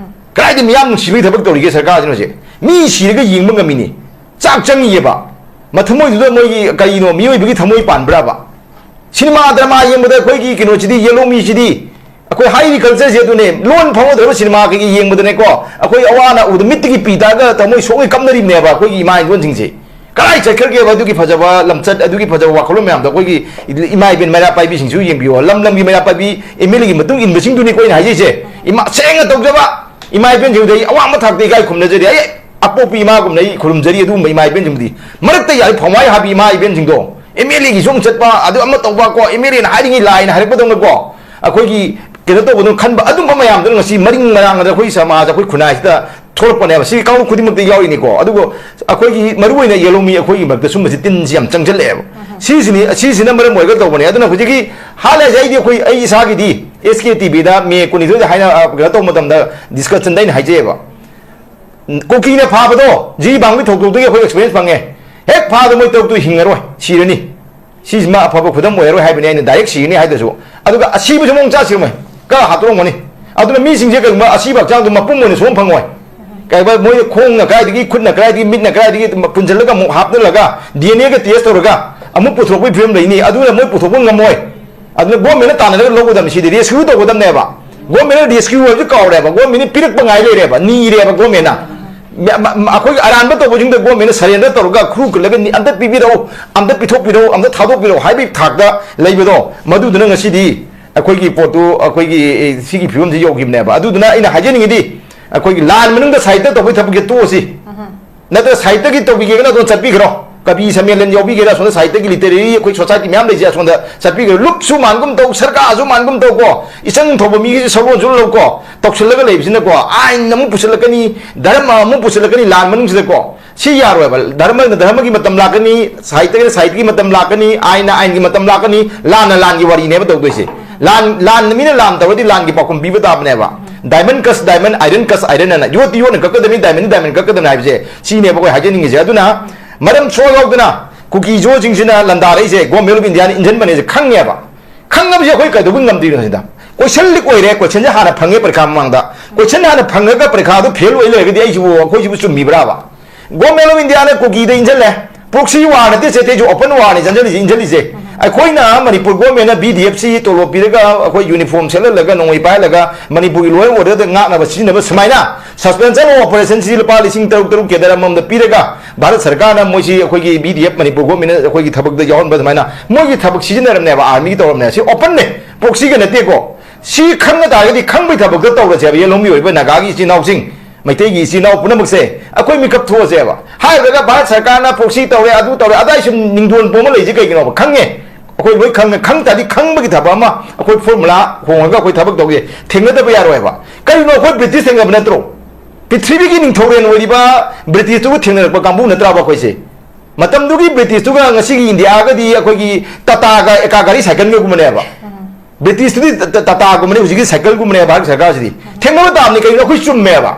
ꯀꯗꯥꯏꯗ ꯃꯤꯌꯥꯝ ꯅꯨꯡꯁꯤꯕꯒꯤ ꯊꯕꯛ ꯇꯧꯔꯤꯒꯦ ꯁꯔꯀꯥꯔꯁꯤꯅ ꯍꯧꯖꯤꯛ? ꯃꯤ ꯁꯤꯔꯒ ꯌꯦꯡꯕ ꯉꯝꯃꯤꯅꯤ꯫ ꯆꯥꯛ ꯆꯪꯉꯤꯑꯕ꯫ ꯃꯊꯃꯣꯏꯗꯨꯗ ꯃꯣꯏꯒꯤ ꯀꯔꯤꯅꯣ, ꯃꯤꯑꯣꯏꯕꯒꯤ ꯊꯃꯣꯏ ꯄꯥꯟꯕ꯭ꯔꯕ? ꯁꯤꯅꯦꯃꯥ ꯗ꯭ꯔꯃꯥ ꯌꯦꯡꯕꯗ ꯑꯩꯈꯣꯏꯒꯤ ꯀꯩꯅꯣꯁꯤꯗꯤ, ꯌꯦꯂꯣꯃꯤꯁꯤꯗꯤ, ꯑꯩꯈꯣꯏ ꯍꯥꯏꯔꯤ ꯀꯜꯆꯔꯁꯦ ꯑꯗꯨꯅꯦ, ꯂꯣꯟ ꯐꯥꯎꯅꯗ꯭ꯔꯕ ꯁꯤꯅꯦꯃꯥ ꯀꯩꯀꯩ ꯌꯦꯡꯕꯗꯅꯦꯀꯣ, ꯑꯩꯈꯣꯏ ꯑꯋꯥ ꯑꯅꯥ ꯎꯕꯗ ꯃꯤꯠꯇꯒꯤ ꯄꯤ ꯇꯥꯔꯒ ꯊꯃꯣꯏ ꯁꯣꯛꯅ ꯀꯞꯅꯔꯤꯕꯅꯦꯕ ꯑꯩꯈꯣꯏꯒꯤ ꯏꯃꯥ ꯏꯟꯗꯣꯟꯁꯤꯡꯁꯦ꯫ ꯀꯗꯥꯏ ꯆꯠꯈ꯭ꯔꯒꯦꯕ ꯑꯗꯨꯒꯤ ꯐꯖꯕ ꯂꯝꯆꯠ, ꯑꯗꯨꯒꯤ ꯐꯖꯕ ꯋꯥꯈꯜꯂꯣꯟ ꯃꯌꯥꯝꯗꯣ? ꯑꯩꯈꯣꯏꯒꯤ ꯏꯃꯥ ꯏꯕꯦꯟ ꯃꯩꯔꯥ ꯄꯥꯏꯕꯤꯁꯤꯡꯁꯨ ꯌꯦꯡꯕꯤꯌꯣ, ꯂꯝ ꯂꯝꯒꯤ ꯃꯩꯔꯥ ꯄꯥꯏꯕꯤ ꯑꯦꯝ ꯑꯦꯜ ꯑꯦꯒꯤ ꯃꯇꯨꯡ ꯏꯟꯕꯁꯤꯡꯗꯨꯅꯤꯀꯣ ꯑꯩꯅ ꯍꯥꯏꯖꯩꯁꯦ꯫ ꯏꯃꯥ ꯁꯦꯡꯅ ꯇꯧꯖꯕ ꯏꯃꯥ ꯏꯕꯦꯟꯁꯤꯡꯗ ꯑꯩ ꯑꯋꯥꯡꯕ ꯊꯥꯛꯇ ꯏꯀꯥꯏ ꯈꯨꯝꯅꯖꯔꯤ꯫ ꯑꯩ ꯑꯄꯣꯛꯄꯤ ꯏꯃꯥꯒꯨꯝꯅ ꯑꯩ ꯈꯨꯔꯨꯝꯖꯔꯤ ꯑꯗꯨꯒꯨꯝꯕ ꯏꯃꯥ ꯏꯕꯦꯟꯁꯤꯡꯕꯨꯗꯤ꯫ ꯃꯔꯛꯇ ꯌꯥꯔꯤ ꯐꯧꯃꯥꯏ ꯍꯥꯕꯤ ꯏꯃꯥ ꯏꯕꯦꯟꯁꯤꯡꯗꯣ, ꯑꯦꯝ ꯑꯦꯜ ꯑꯦꯒꯤꯁꯨ ꯑꯃꯨꯛ ꯆꯠꯄ, ꯑꯗꯨ ꯑꯃ ꯇꯧꯕ ꯀꯣ, ꯑꯦꯝ ꯑꯦꯜ ꯑꯦꯅ ꯍꯥꯏꯔꯤꯉꯩ ꯂꯥꯏꯅ ꯍꯥꯏꯔꯛꯄꯗꯧꯅꯀꯣ, ꯑꯩꯈꯣꯏꯒꯤ ꯀꯩꯅꯣ ꯇꯧꯕꯗꯧꯅ ꯈꯟꯕ, ꯑꯗꯨꯝꯕ ꯃꯌꯥꯝꯗꯨꯅ ꯉꯁꯤ ꯃꯔꯤꯡ ꯃꯔꯥꯡꯗ ꯑꯩꯈꯣꯏ ꯁꯃꯥꯖ, ꯑꯩꯈꯣꯏ ꯈꯨꯟꯅꯥꯏꯁꯤꯗ ꯊꯣꯛꯂꯛꯄꯅꯦꯕ꯫ ꯁꯤ ꯀꯥꯡꯂꯨꯞ ꯈꯨꯗꯤꯡꯃꯛꯇ ꯌꯥꯎꯔꯤꯅꯤꯀꯣ꯫ ꯑꯗꯨꯕꯨ ꯑꯩꯈꯣꯏꯒꯤ ꯃꯔꯨꯑꯣꯏꯅ ꯌꯦꯂꯣꯃꯤ ꯑꯩꯈꯣꯏꯒꯤ ꯃꯔꯛꯇ ꯁꯨꯝꯕꯁꯤ ꯇꯤꯟꯁꯤ ꯌꯥꯝ ꯆꯪꯁꯤꯜꯂꯛꯑꯦꯕ꯫ ꯁꯤꯁꯤꯅꯤ, ꯁꯤꯁꯤꯅ ꯃꯔꯝ ꯑꯣꯏꯔꯒ ꯇꯧꯕꯅꯦ꯫ ꯑꯗꯨꯅ ꯍꯧꯖꯤꯛꯀꯤ ꯍꯥꯠꯂꯦ ꯍꯥꯏꯁꯦ, ꯑꯩꯗꯤ ꯑꯩꯈꯣꯏ, ꯑꯩ ꯏꯁꯥꯒꯤꯗꯤ ꯑꯦꯁ ꯀꯦ ꯇꯤ ꯚꯤꯗ ꯃꯦ ꯀꯨꯟꯅꯤꯊꯣꯏꯗ ꯍꯥꯏꯅ, ꯑ, ꯀꯩꯅꯣ ꯇꯧꯕ ꯃꯇꯝꯗ, ꯗꯤꯁꯀꯁꯟꯗ ꯑꯩꯅ ꯍꯥꯏꯖꯩꯑꯕ, ꯀꯨꯀꯤꯅ ꯐꯥꯕꯗꯣ ꯖꯤꯔꯤꯕꯥꯝꯒꯤ ꯊꯧꯗꯣꯛꯇꯒꯤ ꯑꯩꯈꯣꯏ ꯑꯦꯛꯁꯄꯤꯔꯤꯌꯦꯟꯁ ꯐꯪꯉꯦ꯫ ꯍꯦꯛ ꯐꯥꯕꯗ ꯃꯣꯏ ꯇꯔꯨꯛꯇꯨ ꯍꯤꯡꯉꯔꯣꯏ, ꯁꯤꯔꯅꯤ꯫ ꯁꯤꯁꯤꯃ ꯑꯐꯕ ꯈꯨꯗꯝ ꯑꯣꯏꯔꯔꯣꯏ ꯍꯥꯏꯕꯅꯤ ꯑꯩꯅ ꯗꯥꯏꯔꯦꯛ ꯁꯤꯔꯅꯤ ꯍꯥꯏꯗ꯭ꯔꯁꯨ꯫ ꯑꯗꯨꯒ ꯑꯁꯤꯕꯁꯨ ꯃꯑꯣꯡ ꯆꯥ ꯁꯤꯔꯝꯃꯣꯏ, ꯀꯛꯑ ꯍꯥꯠꯇꯣꯛꯂꯝꯒꯅꯤ꯫ ꯑꯗꯨꯅ ꯃꯤꯁꯤꯡꯁꯦ ꯀꯩꯒꯨꯝꯕ ꯑꯁꯤꯕ ꯍꯛꯆꯥꯡꯗꯣ ꯃꯄꯨꯝ ꯑꯣꯏꯅ ꯁꯨꯡꯐꯪ ꯐꯪꯉꯣꯏ꯫ ꯀꯩꯒꯨꯝꯕ ꯃꯣꯏꯅ ꯈꯣꯡꯅ ꯀꯗꯥꯏꯗꯒꯤ, ꯈꯨꯠꯅ ꯀꯗꯥꯏꯗꯒꯤ, ꯃ-, ꯄꯨꯟꯁꯤꯜꯂꯒ ꯑꯃꯨꯛ ꯍꯥꯞꯆꯤꯜꯂꯒ ꯗꯤ ꯑꯦꯟ ꯑꯦꯒ ꯇꯦꯁ ꯇꯧꯔꯒ ꯑꯃꯨꯛ ꯄꯨꯊꯣꯔꯛꯄꯒꯤ ꯐꯤꯕꯝ ꯂꯩꯅꯤ꯫ ꯑꯗꯨꯅ ꯃꯣꯏ ꯄꯨꯊꯣꯛꯄ ꯉꯝꯃꯣꯏ꯫ ꯑꯗꯨꯅ ꯒꯣꯔꯃꯦꯟꯅ ꯇꯥꯟꯅꯔꯒ ꯂꯧꯒꯗꯕꯅꯤ꯫ ꯁꯤꯗꯤ ꯔꯦꯁꯀ꯭ꯌꯨ ꯇꯧꯒꯗꯕꯅꯦꯕ꯫ ꯒꯣꯔꯃꯦꯟꯅ ꯔꯦꯁꯀ꯭ꯌꯨ ꯍꯥꯏꯕꯁꯤ ꯀꯥꯎꯔꯦꯕ꯫ ꯒꯣꯔꯃꯦꯟꯅ ꯄꯤꯔꯛꯄ ꯉꯥꯏ ꯂꯩꯔꯦꯕ, ꯅꯤꯔꯦꯕ ꯒꯣꯔꯃꯦꯟꯅ꯫ ꯃ-, ꯃ-, ꯃ-, ꯑꯩꯈꯣꯏꯒꯤ ꯑꯔꯥꯟꯕ ꯇꯧꯕꯁꯤꯡꯗ ꯒꯣꯔꯃꯦꯟꯅ ꯁꯔꯦꯟꯗꯔ ꯇꯧꯔꯒ ꯈꯨꯔꯨ ꯀꯨꯜꯂꯒ ꯅꯤ-, "ꯑꯝꯇ ꯄꯤꯕꯤꯔꯛꯎ, ꯑꯝꯇ ꯄꯤꯊꯣꯛꯄꯤꯔꯛꯎ, ꯑꯝꯇ ꯊꯥꯗꯣꯛꯄꯤꯔꯛꯎ" ꯍꯥꯏꯕꯒꯤ ꯊꯥꯛꯇ ꯂꯩꯕꯗꯣ, ꯃꯗꯨꯗꯨꯅ ꯉꯁꯤꯗꯤ ꯑꯩꯈꯣꯏꯒꯤ ꯄꯣꯠꯇꯨ, ꯑꯩꯈꯣꯏꯒꯤ, ꯑꯦ, ꯁꯤꯒꯤ ꯐꯤꯕꯝꯁꯤ ꯌꯧꯈꯤꯕꯅꯦꯕ꯫ ꯑꯗꯨꯗꯨꯅ ꯑꯩꯅ ꯍꯥꯏꯖꯅꯤꯡꯉꯤꯗꯤ, ꯑꯩꯈꯣꯏꯒꯤ ꯂꯥꯟ ꯃꯅꯨꯡꯗ ꯁꯥꯍꯤꯇ꯭ꯌ ꯇꯧꯕꯒꯤ ꯊꯕꯛꯁꯦ ꯇꯣꯛꯑꯁꯤ꯫ ꯅꯠꯇ꯭ꯔꯒ ꯁꯥꯍꯤꯇ꯭ꯌꯒꯤ ꯇꯧꯕꯤꯒꯦꯒꯅ ꯑꯗꯨꯝ ꯆꯠꯄꯤꯈ꯭ꯔꯣ꯫ ꯀꯕꯤ ꯁꯝꯃꯦꯂꯟ ꯌꯥꯎꯕꯤꯒꯦꯔꯥ, ꯁꯣꯝꯗ ꯁꯥꯍꯤꯇ꯭ꯌꯒꯤ ꯂꯤꯇꯔꯦꯔꯤ ꯑꯩꯈꯣꯏ ꯁꯣꯁꯥꯏꯇꯤ ꯃꯌꯥꯝ ꯂꯩꯁꯦ, ꯑꯁꯣꯝꯗ ꯆꯠꯄꯤꯈ꯭ꯔꯣ꯫ ꯂꯨꯞꯁꯨ ꯃꯥꯟꯒꯨꯝ ꯇꯧ, ꯁꯔꯀꯥꯔꯁꯨ ꯃꯥꯟꯒꯨꯝ ꯇꯧ ꯀꯣ, ꯏꯆꯪ ꯊꯧꯕ ꯃꯤꯒꯤꯁꯨ ꯁꯔꯨꯛꯁꯨ ꯂꯧꯀꯣ꯫ ꯇꯧꯁꯤꯜꯂꯒ ꯂꯩꯕꯁꯤꯅꯀꯣ, ꯑꯥꯏꯟ ꯑꯃꯨꯛ ꯄꯨꯁꯤꯜꯂꯛꯀꯅꯤ, ꯙꯔꯃ ꯑꯃꯨꯛ ꯄꯨꯁꯤꯜꯂꯛꯀꯅꯤ ꯂꯥꯟ ꯃꯅꯨꯡꯁꯤꯗꯀꯣ꯫ ꯁꯤ ꯌꯥꯔꯣꯏꯕ꯫ ꯙꯔꯃꯅ ꯙꯔꯃꯒꯤ ꯃꯇꯝ ꯂꯥꯛꯀꯅꯤ, ꯁꯥꯍꯤꯇ꯭ꯌꯅ ꯁꯥꯍꯤꯇ꯭ꯌꯒꯤ ꯃꯇꯝ ꯂꯥꯛꯀꯅꯤ, ꯑꯥꯏꯟꯅ ꯑꯥꯏꯟꯒꯤ ꯃꯇꯝ ꯂꯥꯛꯀꯅꯤ, ꯂꯥꯟꯅ ꯂꯥꯟꯒꯤ ꯋꯥꯔꯤꯅꯦꯕ ꯇꯧꯗꯣꯏꯁꯦ꯫ ꯂꯥꯟ, ꯂꯥꯟ ꯃꯤꯅ ꯂꯥꯟ ꯇꯧꯔꯗꯤ ꯂꯥꯟꯒꯤ ꯄꯥꯎꯈꯨꯝ ꯄꯤꯕ ꯇꯥꯕꯅꯦꯕ꯫ Diamond cuts diamond, iron cuts iron ꯍꯥꯏꯅ, ꯌꯣꯠꯇꯤ ꯌꯣꯠꯅ ꯀꯛꯀꯗꯕꯅꯤ, diamondꯗꯤ diamond ꯀꯛꯀꯗꯕꯅꯤ ꯍꯥꯏꯕꯁꯦ ꯁꯤꯅꯦꯕ ꯑꯩꯈꯣꯏ ꯍꯥꯏꯖꯅꯤꯡꯉꯤꯁꯦ꯫ ꯑꯗꯨꯅ ꯃꯔꯝ ꯁꯨꯡꯌꯥꯎ ꯌꯥꯎꯗꯅ ꯀꯨꯀꯤ ꯖꯣꯁꯤꯡꯁꯤꯅ ꯂꯥꯟꯗꯥꯔꯛꯏꯁꯦ Government of Indiaꯅ ꯏꯟꯖꯟꯕꯅꯦꯁꯦ ꯈꯪꯉꯦꯕ꯫ ꯈꯪꯉꯕꯁꯦ ꯑꯩꯈꯣꯏ ꯀꯩꯗꯧꯕꯩ ꯉꯝꯗꯣꯏꯅꯣ ꯁꯤꯗ? Question leak ꯑꯣꯏꯔꯦ, questionꯁꯦ ꯍꯥꯟꯅ ꯐꯪꯉꯦ ꯄꯔꯤꯈꯥ ꯃꯃꯥꯡꯗ꯫ Question ꯍꯥꯟꯅ ꯐꯪꯉꯒ ꯄꯔꯤꯈꯥꯗꯣ fail ꯑꯣꯏ ꯂꯩꯔꯒꯗꯤ ꯑꯩꯁꯤꯕꯨ, ꯑꯩꯈꯣꯏꯁꯤꯕꯨ ꯆꯨꯝꯃꯤꯕ꯭ꯔꯥꯕ? Government of Indiaꯅ ꯀꯨꯀꯤꯗ ꯏꯟꯁꯤꯜꯂꯦ꯫ Proxy war ꯅꯠꯇꯦ ꯁꯦ, ꯑꯇꯩꯁꯨ open warꯅꯤ ꯆꯪꯁꯤꯜꯂꯤꯁꯦ, ꯏꯟꯁꯤꯜꯂꯤꯁꯦ꯫ ꯑꯩꯈꯣꯏꯅ Manipur governmentꯅ B D F C ꯇꯣꯂꯣꯞ ꯄꯤꯔꯒ, ꯑꯩꯈꯣꯏ uniform ꯁꯦꯠꯍꯜꯂꯒ, ꯅꯣꯡꯃꯩ ꯄꯥꯏꯍꯜꯂꯒ, ꯃꯅꯤꯄꯨꯔꯒꯤ law and orderꯗ ꯉꯥꯛꯅꯕ ꯁꯤꯖꯤꯟꯅꯕ ꯁꯨꯃꯥꯏꯅ suspension of operationꯁꯤ ꯂꯨꯄꯥ ꯂꯤꯁꯤꯡ ꯇꯔꯨꯛ ꯇꯔꯨꯛ ꯀꯦꯗꯔ ꯑꯃꯃꯝꯗ ꯄꯤꯔꯒ, ꯚꯥꯔꯠ ꯁꯔꯀꯥꯔꯅ ꯃꯣꯏꯁꯤ ꯑꯩꯈꯣꯏꯒꯤ B D F ꯃꯅꯤꯄꯨꯔ governmentꯅ ꯑꯩꯈꯣꯏꯒꯤ ꯊꯕꯛꯇ ꯌꯥꯎꯍꯟꯕ, ꯑꯗꯨꯃꯥꯏꯅ ꯃꯣꯏꯒꯤ ꯊꯕꯛ ꯁꯤꯖꯤꯟꯅꯔꯝꯅꯦꯕ, armyꯒꯤ ꯇꯧꯔꯝꯅꯦ꯫ ꯁꯤ openꯅꯦ, proxyꯒ ꯅꯠꯇꯦꯀꯣ꯫ ꯁꯤ ꯈꯪꯕ ꯇꯥꯔꯒꯗꯤ ꯈꯪꯕꯒꯤ ꯊꯕꯛꯇ ꯇꯧꯔꯁꯦꯕ, ꯌꯦꯜꯍꯧꯃꯤ ꯑꯣꯏꯕ ꯅꯥꯒꯥꯒꯤ ꯏꯆꯤꯟ ꯏꯅꯥꯎꯁꯤꯡ, ꯃꯩꯇꯩꯒꯤ ꯏꯆꯤꯟ ꯏꯅꯥꯎ ꯄꯨꯝꯅꯃꯛꯁꯦ, ꯑꯩꯈꯣꯏ ꯃꯤꯀꯞ ꯊꯣꯛꯑꯁꯦꯕ꯫ ꯍꯥꯏꯔꯨꯔꯒ ꯚꯥꯔꯠ ꯁꯔꯀꯥꯔꯅ proxy ꯇꯧꯔꯦ, ꯑꯗꯨ ꯇꯧꯔꯦ, ꯑꯗꯥꯏ ꯁꯨꯝ ꯅꯤꯡꯗꯣꯟ ꯄꯣꯝꯃ ꯂꯩꯁꯦ ꯀꯩꯒꯤꯅꯣꯕ? ꯈꯪꯉꯦ, ꯑꯩꯈꯣꯏ ꯂꯣꯏ ꯈꯪꯉꯦ꯫ ꯈꯪ ꯇꯥꯔꯗꯤ ꯈꯪꯕꯒꯤ ꯊꯕꯛ ꯑꯃ, ꯑꯩꯈꯣꯏ formula ꯍꯣꯡꯉꯒ ꯑꯩꯈꯣꯏ ꯊꯕꯛ ꯇꯧꯁꯦ, ꯊꯦꯡꯅꯗꯕ ꯌꯥꯔꯣꯏꯕ꯫ ꯀꯔꯤꯅꯣ, ꯑꯩꯈꯣꯏ British ꯊꯦꯡꯅꯕ ꯅꯠꯇ꯭ꯔꯣ? ꯄ꯭ꯔꯤꯊꯤꯕꯤꯒꯤ ꯅꯤꯡꯊꯧꯔꯦꯜ ꯑꯣꯏꯔꯤꯕ Britishꯇꯨꯒ ꯊꯦꯡꯅꯔꯛꯄ ꯀꯥꯡꯕꯨ ꯅꯠꯇ꯭ꯔꯕ ꯑꯩꯈꯣꯏꯁꯦ? ꯃꯇꯝꯗꯨꯒꯤ Britishꯇꯨꯒ ꯉꯁꯤꯒꯤ ꯏꯟꯗꯤꯌꯥꯒꯗꯤ ꯑꯩꯈꯣꯏꯒꯤ ꯇꯥꯇꯥꯒ ꯑꯦꯀꯥ ꯒꯥꯔꯤ ꯁꯥꯏꯀꯜꯒꯒꯨꯝꯕꯅꯦꯕ꯫ Britishꯇꯨꯗꯤ ꯇ-, ꯇ-, ꯇꯥꯇꯥꯒꯨꯝꯕꯅꯦ, ꯍꯧꯖꯤꯛꯀꯤ ꯁꯥꯏꯀꯜꯒꯨꯝꯕꯅꯦꯕ ꯚꯥꯔꯠ ꯁꯔꯀꯥꯔꯁꯤꯗꯤ꯫ ꯊꯦꯡꯅꯕ ꯇꯥꯕꯅꯤ, ꯀꯩꯅꯣ ꯑꯩꯈꯣꯏ ꯆꯨꯝꯃꯦꯕ꯫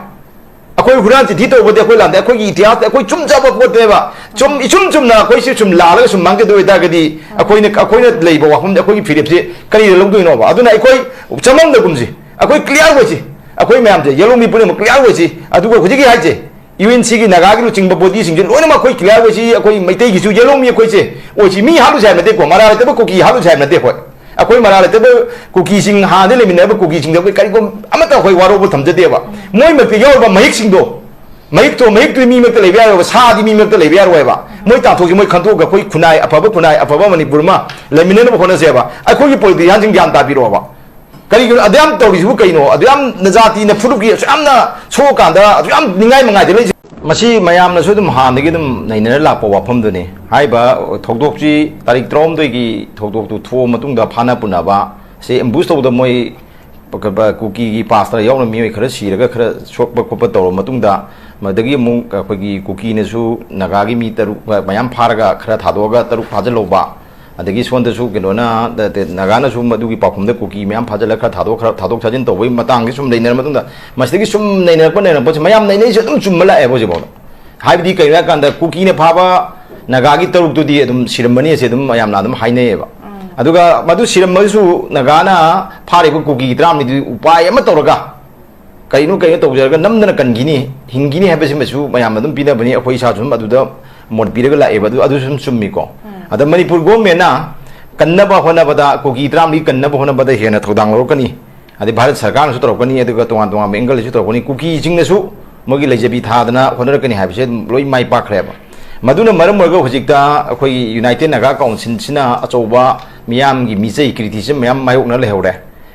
ꯑꯩꯈꯣꯏ ꯍꯨꯔꯥꯟ ꯆꯤꯊꯤ ꯇꯧꯕꯗꯤ ꯑꯩꯈꯣꯏ ꯂꯥꯟꯗꯦ, ꯑꯩꯈꯣꯏꯒꯤ ꯏꯇꯤꯍꯥꯁꯇ ꯑꯩꯈꯣꯏ ꯆꯨꯝꯖꯕ ꯄꯣꯠꯅꯦꯕ꯫ ꯆꯨꯝ, ꯏꯆꯨꯝ ꯆꯨꯝꯅ ꯑꯩꯈꯣꯏꯁꯤ ꯁꯨꯝ ꯂꯥꯜꯂꯒ ꯁꯨꯝ ꯃꯥꯡꯖꯗꯣꯏ ꯑꯣꯏꯇꯥꯔꯒꯗꯤ ꯑꯩꯈꯣꯏꯅ, ꯑꯩꯈꯣꯏꯅ ꯂꯩꯕ ꯋꯥꯐꯝꯁꯦ, ꯑꯩꯈꯣꯏꯒꯤ ꯐꯤꯔꯦꯞꯁꯦ ꯀꯔꯤꯗ ꯂꯧꯗꯣꯏꯅꯣꯕ? ꯑꯗꯨꯅ ꯑꯩꯈꯣꯏ ꯆꯃꯝꯅꯒꯨꯝꯁꯤ꯫ ꯑꯩꯈꯣꯏ clear ꯑꯣꯏꯁꯤ꯫ ꯑꯩꯈꯣꯏ ꯃꯌꯥꯝꯁꯦ, ꯌꯦꯜꯍꯧꯃꯤ ꯄꯨꯝꯅꯃꯛ clear ꯑꯣꯏꯁꯤ꯫ ꯑꯗꯨꯒ ꯍꯧꯖꯤꯛꯀꯤ ꯍꯥꯏꯁꯦ, ꯌꯨ ꯑꯦꯟ ꯁꯤꯒꯤ ꯅꯥꯒꯥꯒꯤ ꯂꯨꯆꯤꯡꯕ bodyꯁꯤꯡꯁꯦ ꯂꯣꯏꯅꯃꯛ ꯑꯩꯈꯣꯏ clear ꯑꯣꯏꯁꯤ꯫ ꯑꯩꯈꯣꯏ ꯃꯩꯇꯩꯒꯤꯁꯨ, ꯌꯦꯜꯍꯧꯃꯤ ꯑꯩꯈꯣꯏꯁꯦ ꯑꯣꯏꯁꯤ꯫ ꯃꯤ ꯍꯥꯠꯂꯨꯁꯦ ꯍꯥꯏꯕ ꯅꯠꯇꯦꯀꯣ, ꯃꯔꯥ ꯂꯩꯇꯕ ꯀꯨꯀꯤ ꯍꯥꯠꯂꯨꯁꯦ ꯍꯥꯏꯕ ꯅꯠꯇꯦ ꯑꯩꯈꯣꯏ꯫ ꯑꯩꯈꯣꯏ ꯃꯔꯥ ꯂꯩꯇꯕ ꯀꯨꯀꯤꯁꯤꯡ, ꯍꯥꯟꯅꯗꯤ ꯂꯩꯃꯤꯟꯅꯔꯕ ꯀꯨꯀꯤꯁꯤꯡꯗ ꯑꯩꯈꯣꯏ ꯀꯔꯤꯒꯨꯝꯕ ꯑꯃꯠꯇ ꯑꯩꯈꯣꯏ ꯋꯥꯔꯧꯕ ꯊꯝꯖꯗꯦꯕ꯫ ꯃꯣꯏ ꯃꯔꯛꯇ ꯌꯥꯎꯔꯤꯕ ꯃꯍꯤꯛꯁꯤꯡꯗꯣ, ꯃꯍꯤꯛꯇꯣ, ꯃꯍꯤꯛꯇꯨꯗꯤ ꯃꯤ ꯃꯔꯛꯇ ꯂꯩꯕ ꯌꯥꯔꯣꯏꯕ, ꯁꯥꯗꯤ ꯃꯤ ꯃꯔꯛꯇ ꯂꯩꯕ ꯌꯥꯔꯣꯏꯕ꯫ ꯃꯣꯏ ꯇꯥꯟꯊꯣꯛꯁꯤ, ꯃꯣꯏ ꯈꯟꯗꯣꯛꯑꯒ ꯑꯩꯈꯣꯏ ꯈꯨꯟꯅꯥꯏ ꯑꯐꯕ, ꯈꯨꯟꯅꯥꯏ ꯑꯐꯕ ꯃꯅꯤꯄꯨꯔ ꯑꯃ ꯂꯩꯃꯤꯟꯅꯅꯕ ꯍꯣꯠꯅꯁꯦꯕ꯫ ꯑꯩꯈꯣꯏꯒꯤ politicianꯁꯤꯡ ꯒ꯭ꯌꯥꯟ ꯇꯥꯕꯤꯔꯛꯑꯣꯕ꯫ ꯀꯔꯤꯒꯤꯅꯣ ꯑꯗꯨ ꯌꯥꯝ ꯇꯧꯔꯤꯁꯤꯕꯨ ꯀꯩꯅꯣ? ꯑꯗꯨ ꯌꯥꯝ ꯅꯖꯥꯇꯤꯅ ꯐꯨꯔꯨꯞꯀꯤ ꯑꯁꯨꯛ ꯌꯥꯝꯅ ꯁꯣꯛꯑꯀꯥꯟꯗ ꯑꯗꯨ ꯌꯥꯝ ꯅꯤꯡꯉꯥꯏ ꯃꯉꯥꯏꯗ ꯂꯩꯁꯦ? ꯃꯁꯤ ꯃꯌꯥꯝꯅꯁꯨ ꯑꯗꯨꯝ ꯍꯥꯟꯅꯗꯒꯤ ꯑꯗꯨꯝ ꯅꯩꯅꯔ ꯂꯥꯛꯄ ꯋꯥꯐꯝꯗꯨꯅꯤ꯫ ꯍꯥꯏꯔꯤꯕ ꯊꯧꯗꯣꯛꯁꯤ ꯇꯥꯔꯤꯛ ꯇꯔꯥꯍꯨꯝꯗꯣꯏꯒꯤ ꯊꯧꯗꯣꯛꯇꯨ ꯊꯣꯛꯑ ꯃꯇꯨꯡꯗ ꯐꯥꯅ ꯄꯨꯅꯕ, ꯁꯤ ambush ꯇꯧꯕꯗ ꯃꯣꯏ ꯀꯨꯀꯤꯒꯤ pastor ꯌꯥꯎꯅ ꯃꯤꯑꯣꯏ ꯈꯔ ꯁꯤꯔꯒ ꯈꯔ ꯁꯣꯛꯄ ꯈꯣꯠꯄ ꯇꯧꯔꯕ ꯃꯇꯨꯡꯗ, ꯃꯗꯒꯤ ꯑꯃꯨꯛ ꯑꯩꯈꯣꯏꯒꯤ ꯀꯨꯀꯤꯅꯁꯨ ꯅꯥꯒꯥꯒꯤ ꯃꯤ ꯇꯔꯨꯛ ꯃꯌꯥꯝ ꯐꯥꯔꯒ ꯈꯔ ꯊꯥꯗꯣꯛꯑꯒ ꯇꯔꯨꯛ ꯐꯥꯖꯤꯜꯍꯧꯕ, ꯑꯗꯒꯤ ꯁꯣꯝꯗꯁꯨ ꯀꯩꯅꯣꯅ, ꯅꯥꯒꯥꯅꯁꯨ ꯃꯗꯨꯒꯤ ꯄꯥꯎꯈꯨꯝꯗ ꯀꯨꯀꯤ ꯃꯌꯥꯝ ꯐꯥꯖꯤꯜꯂꯒ ꯈꯔ ꯊꯥꯗꯣꯛ, ꯈꯔ ꯊꯥꯗꯣꯛ ꯊꯥꯖꯤꯟ ꯇꯧꯕꯒꯤ ꯃꯇꯥꯡꯁꯤ ꯁꯨꯝ ꯅꯩꯅꯔ ꯃꯇꯨꯡꯗ, ꯃꯁꯤꯗꯒꯤ ꯁꯨꯝ ꯅꯩꯅꯔꯛꯄ, ꯅꯩꯅꯔꯛꯄꯁꯤ ꯃꯌꯥꯝ ꯅꯩꯅꯩꯁꯦ ꯑꯗꯨꯝ ꯆꯨꯝꯕ ꯂꯥꯛꯑꯦꯕ ꯍꯧꯖꯤꯛꯐꯥꯎꯗ꯫ ꯍꯥꯏꯕꯗꯤ ꯀꯩꯅꯣ ꯍꯥꯏꯀꯥꯟꯗ, ꯀꯨꯀꯤꯅ ꯐꯥꯕ ꯅꯥꯒꯥꯒꯤ ꯇꯔꯨꯛꯇꯨꯗꯤ ꯑꯗꯨꯝ ꯁꯤꯔꯝꯃꯅꯤ, ꯑꯁꯤ ꯑꯗꯨꯝ ꯃꯌꯥꯝꯅ ꯑꯗꯨꯝ ꯍꯥꯏꯅꯩꯌꯦꯕ꯫ ꯑꯗꯨꯒ ꯃꯗꯨ ꯁꯤꯔꯝꯃꯒꯁꯨ ꯅꯥꯒꯥꯅ ꯐꯥꯔꯤꯕ ꯀꯨꯀꯤ ꯇꯔꯥꯃꯔꯤꯗꯨꯗꯤ ꯎꯄꯥꯏ ꯑꯃ ꯇꯧꯔꯒ, ꯀꯩꯅꯣ ꯀꯩꯅꯣ ꯇꯧꯖꯔꯒ ꯅꯝꯗꯅ ꯀꯟꯈꯤꯅꯤ, ꯍꯤꯡꯈꯤꯅꯤ ꯍꯥꯏꯕꯁꯤꯃꯁꯨ ꯃꯌꯥꯝꯅ ꯑꯗꯨꯝ ꯄꯤꯅꯕꯅꯤ꯫ ꯑꯩꯈꯣꯏ ꯏꯁꯥꯁꯨ ꯑꯗꯨꯝ ꯑꯗꯨꯗ ꯃꯣꯠ ꯄꯤꯔꯒ ꯂꯥꯛꯑꯦꯕ꯫ ꯑꯗꯨ, ꯑꯗꯨꯁꯨ ꯑꯗꯨꯝ ꯆꯨꯝꯃꯤꯀꯣ꯫ ꯑꯗ ꯃꯅꯤꯄꯨꯔ governmentꯅ ꯀꯟꯅꯕ ꯍꯣꯠꯅꯕꯗ, ꯀꯨꯀꯤ ꯇꯔꯥꯃꯔꯤ ꯀꯟꯅꯕ ꯍꯣꯠꯅꯕꯗ ꯍꯦꯟꯅ ꯊꯧꯗꯥꯡ ꯂꯧꯔꯛꯀꯅꯤ꯫ ꯑꯗꯩ ꯚꯥꯔꯠ ꯁꯔꯀꯥꯔꯅꯁꯨ ꯇꯧꯔꯛꯀꯅꯤ, ꯑꯗꯨꯒ ꯇꯣꯉꯥꯟ ꯇꯣꯉꯥꯟꯕ angle ꯁꯨ ꯇꯧꯔꯛꯀꯅꯤ꯫ ꯀꯨꯀꯤꯁꯤꯡꯅꯁꯨ ꯃꯣꯏꯒꯤ ꯂꯩꯖꯕꯤ ꯊꯥꯗꯅ ꯍꯣꯠꯅꯔꯛꯀꯅꯤ ꯍꯥꯏꯕꯁꯦ ꯑꯗꯨꯝ ꯂꯣꯏ ꯃꯥꯏ ꯄꯥꯛꯈ꯭ꯔꯦꯕ꯫ ꯃꯗꯨꯅ ꯃꯔꯝ ꯑꯣꯏꯔꯒ ꯍꯧꯖꯤꯛꯇ ꯑꯩꯈꯣꯏꯒꯤ United Naga Councilꯁꯤꯅ ꯑꯆꯧꯕ ꯃꯤꯌꯥꯝꯒꯤ ꯃꯤꯆꯩ, criticism ꯃꯌꯥꯝ ꯃꯥꯌꯣꯛꯅ ꯂꯩꯍꯧꯔꯦ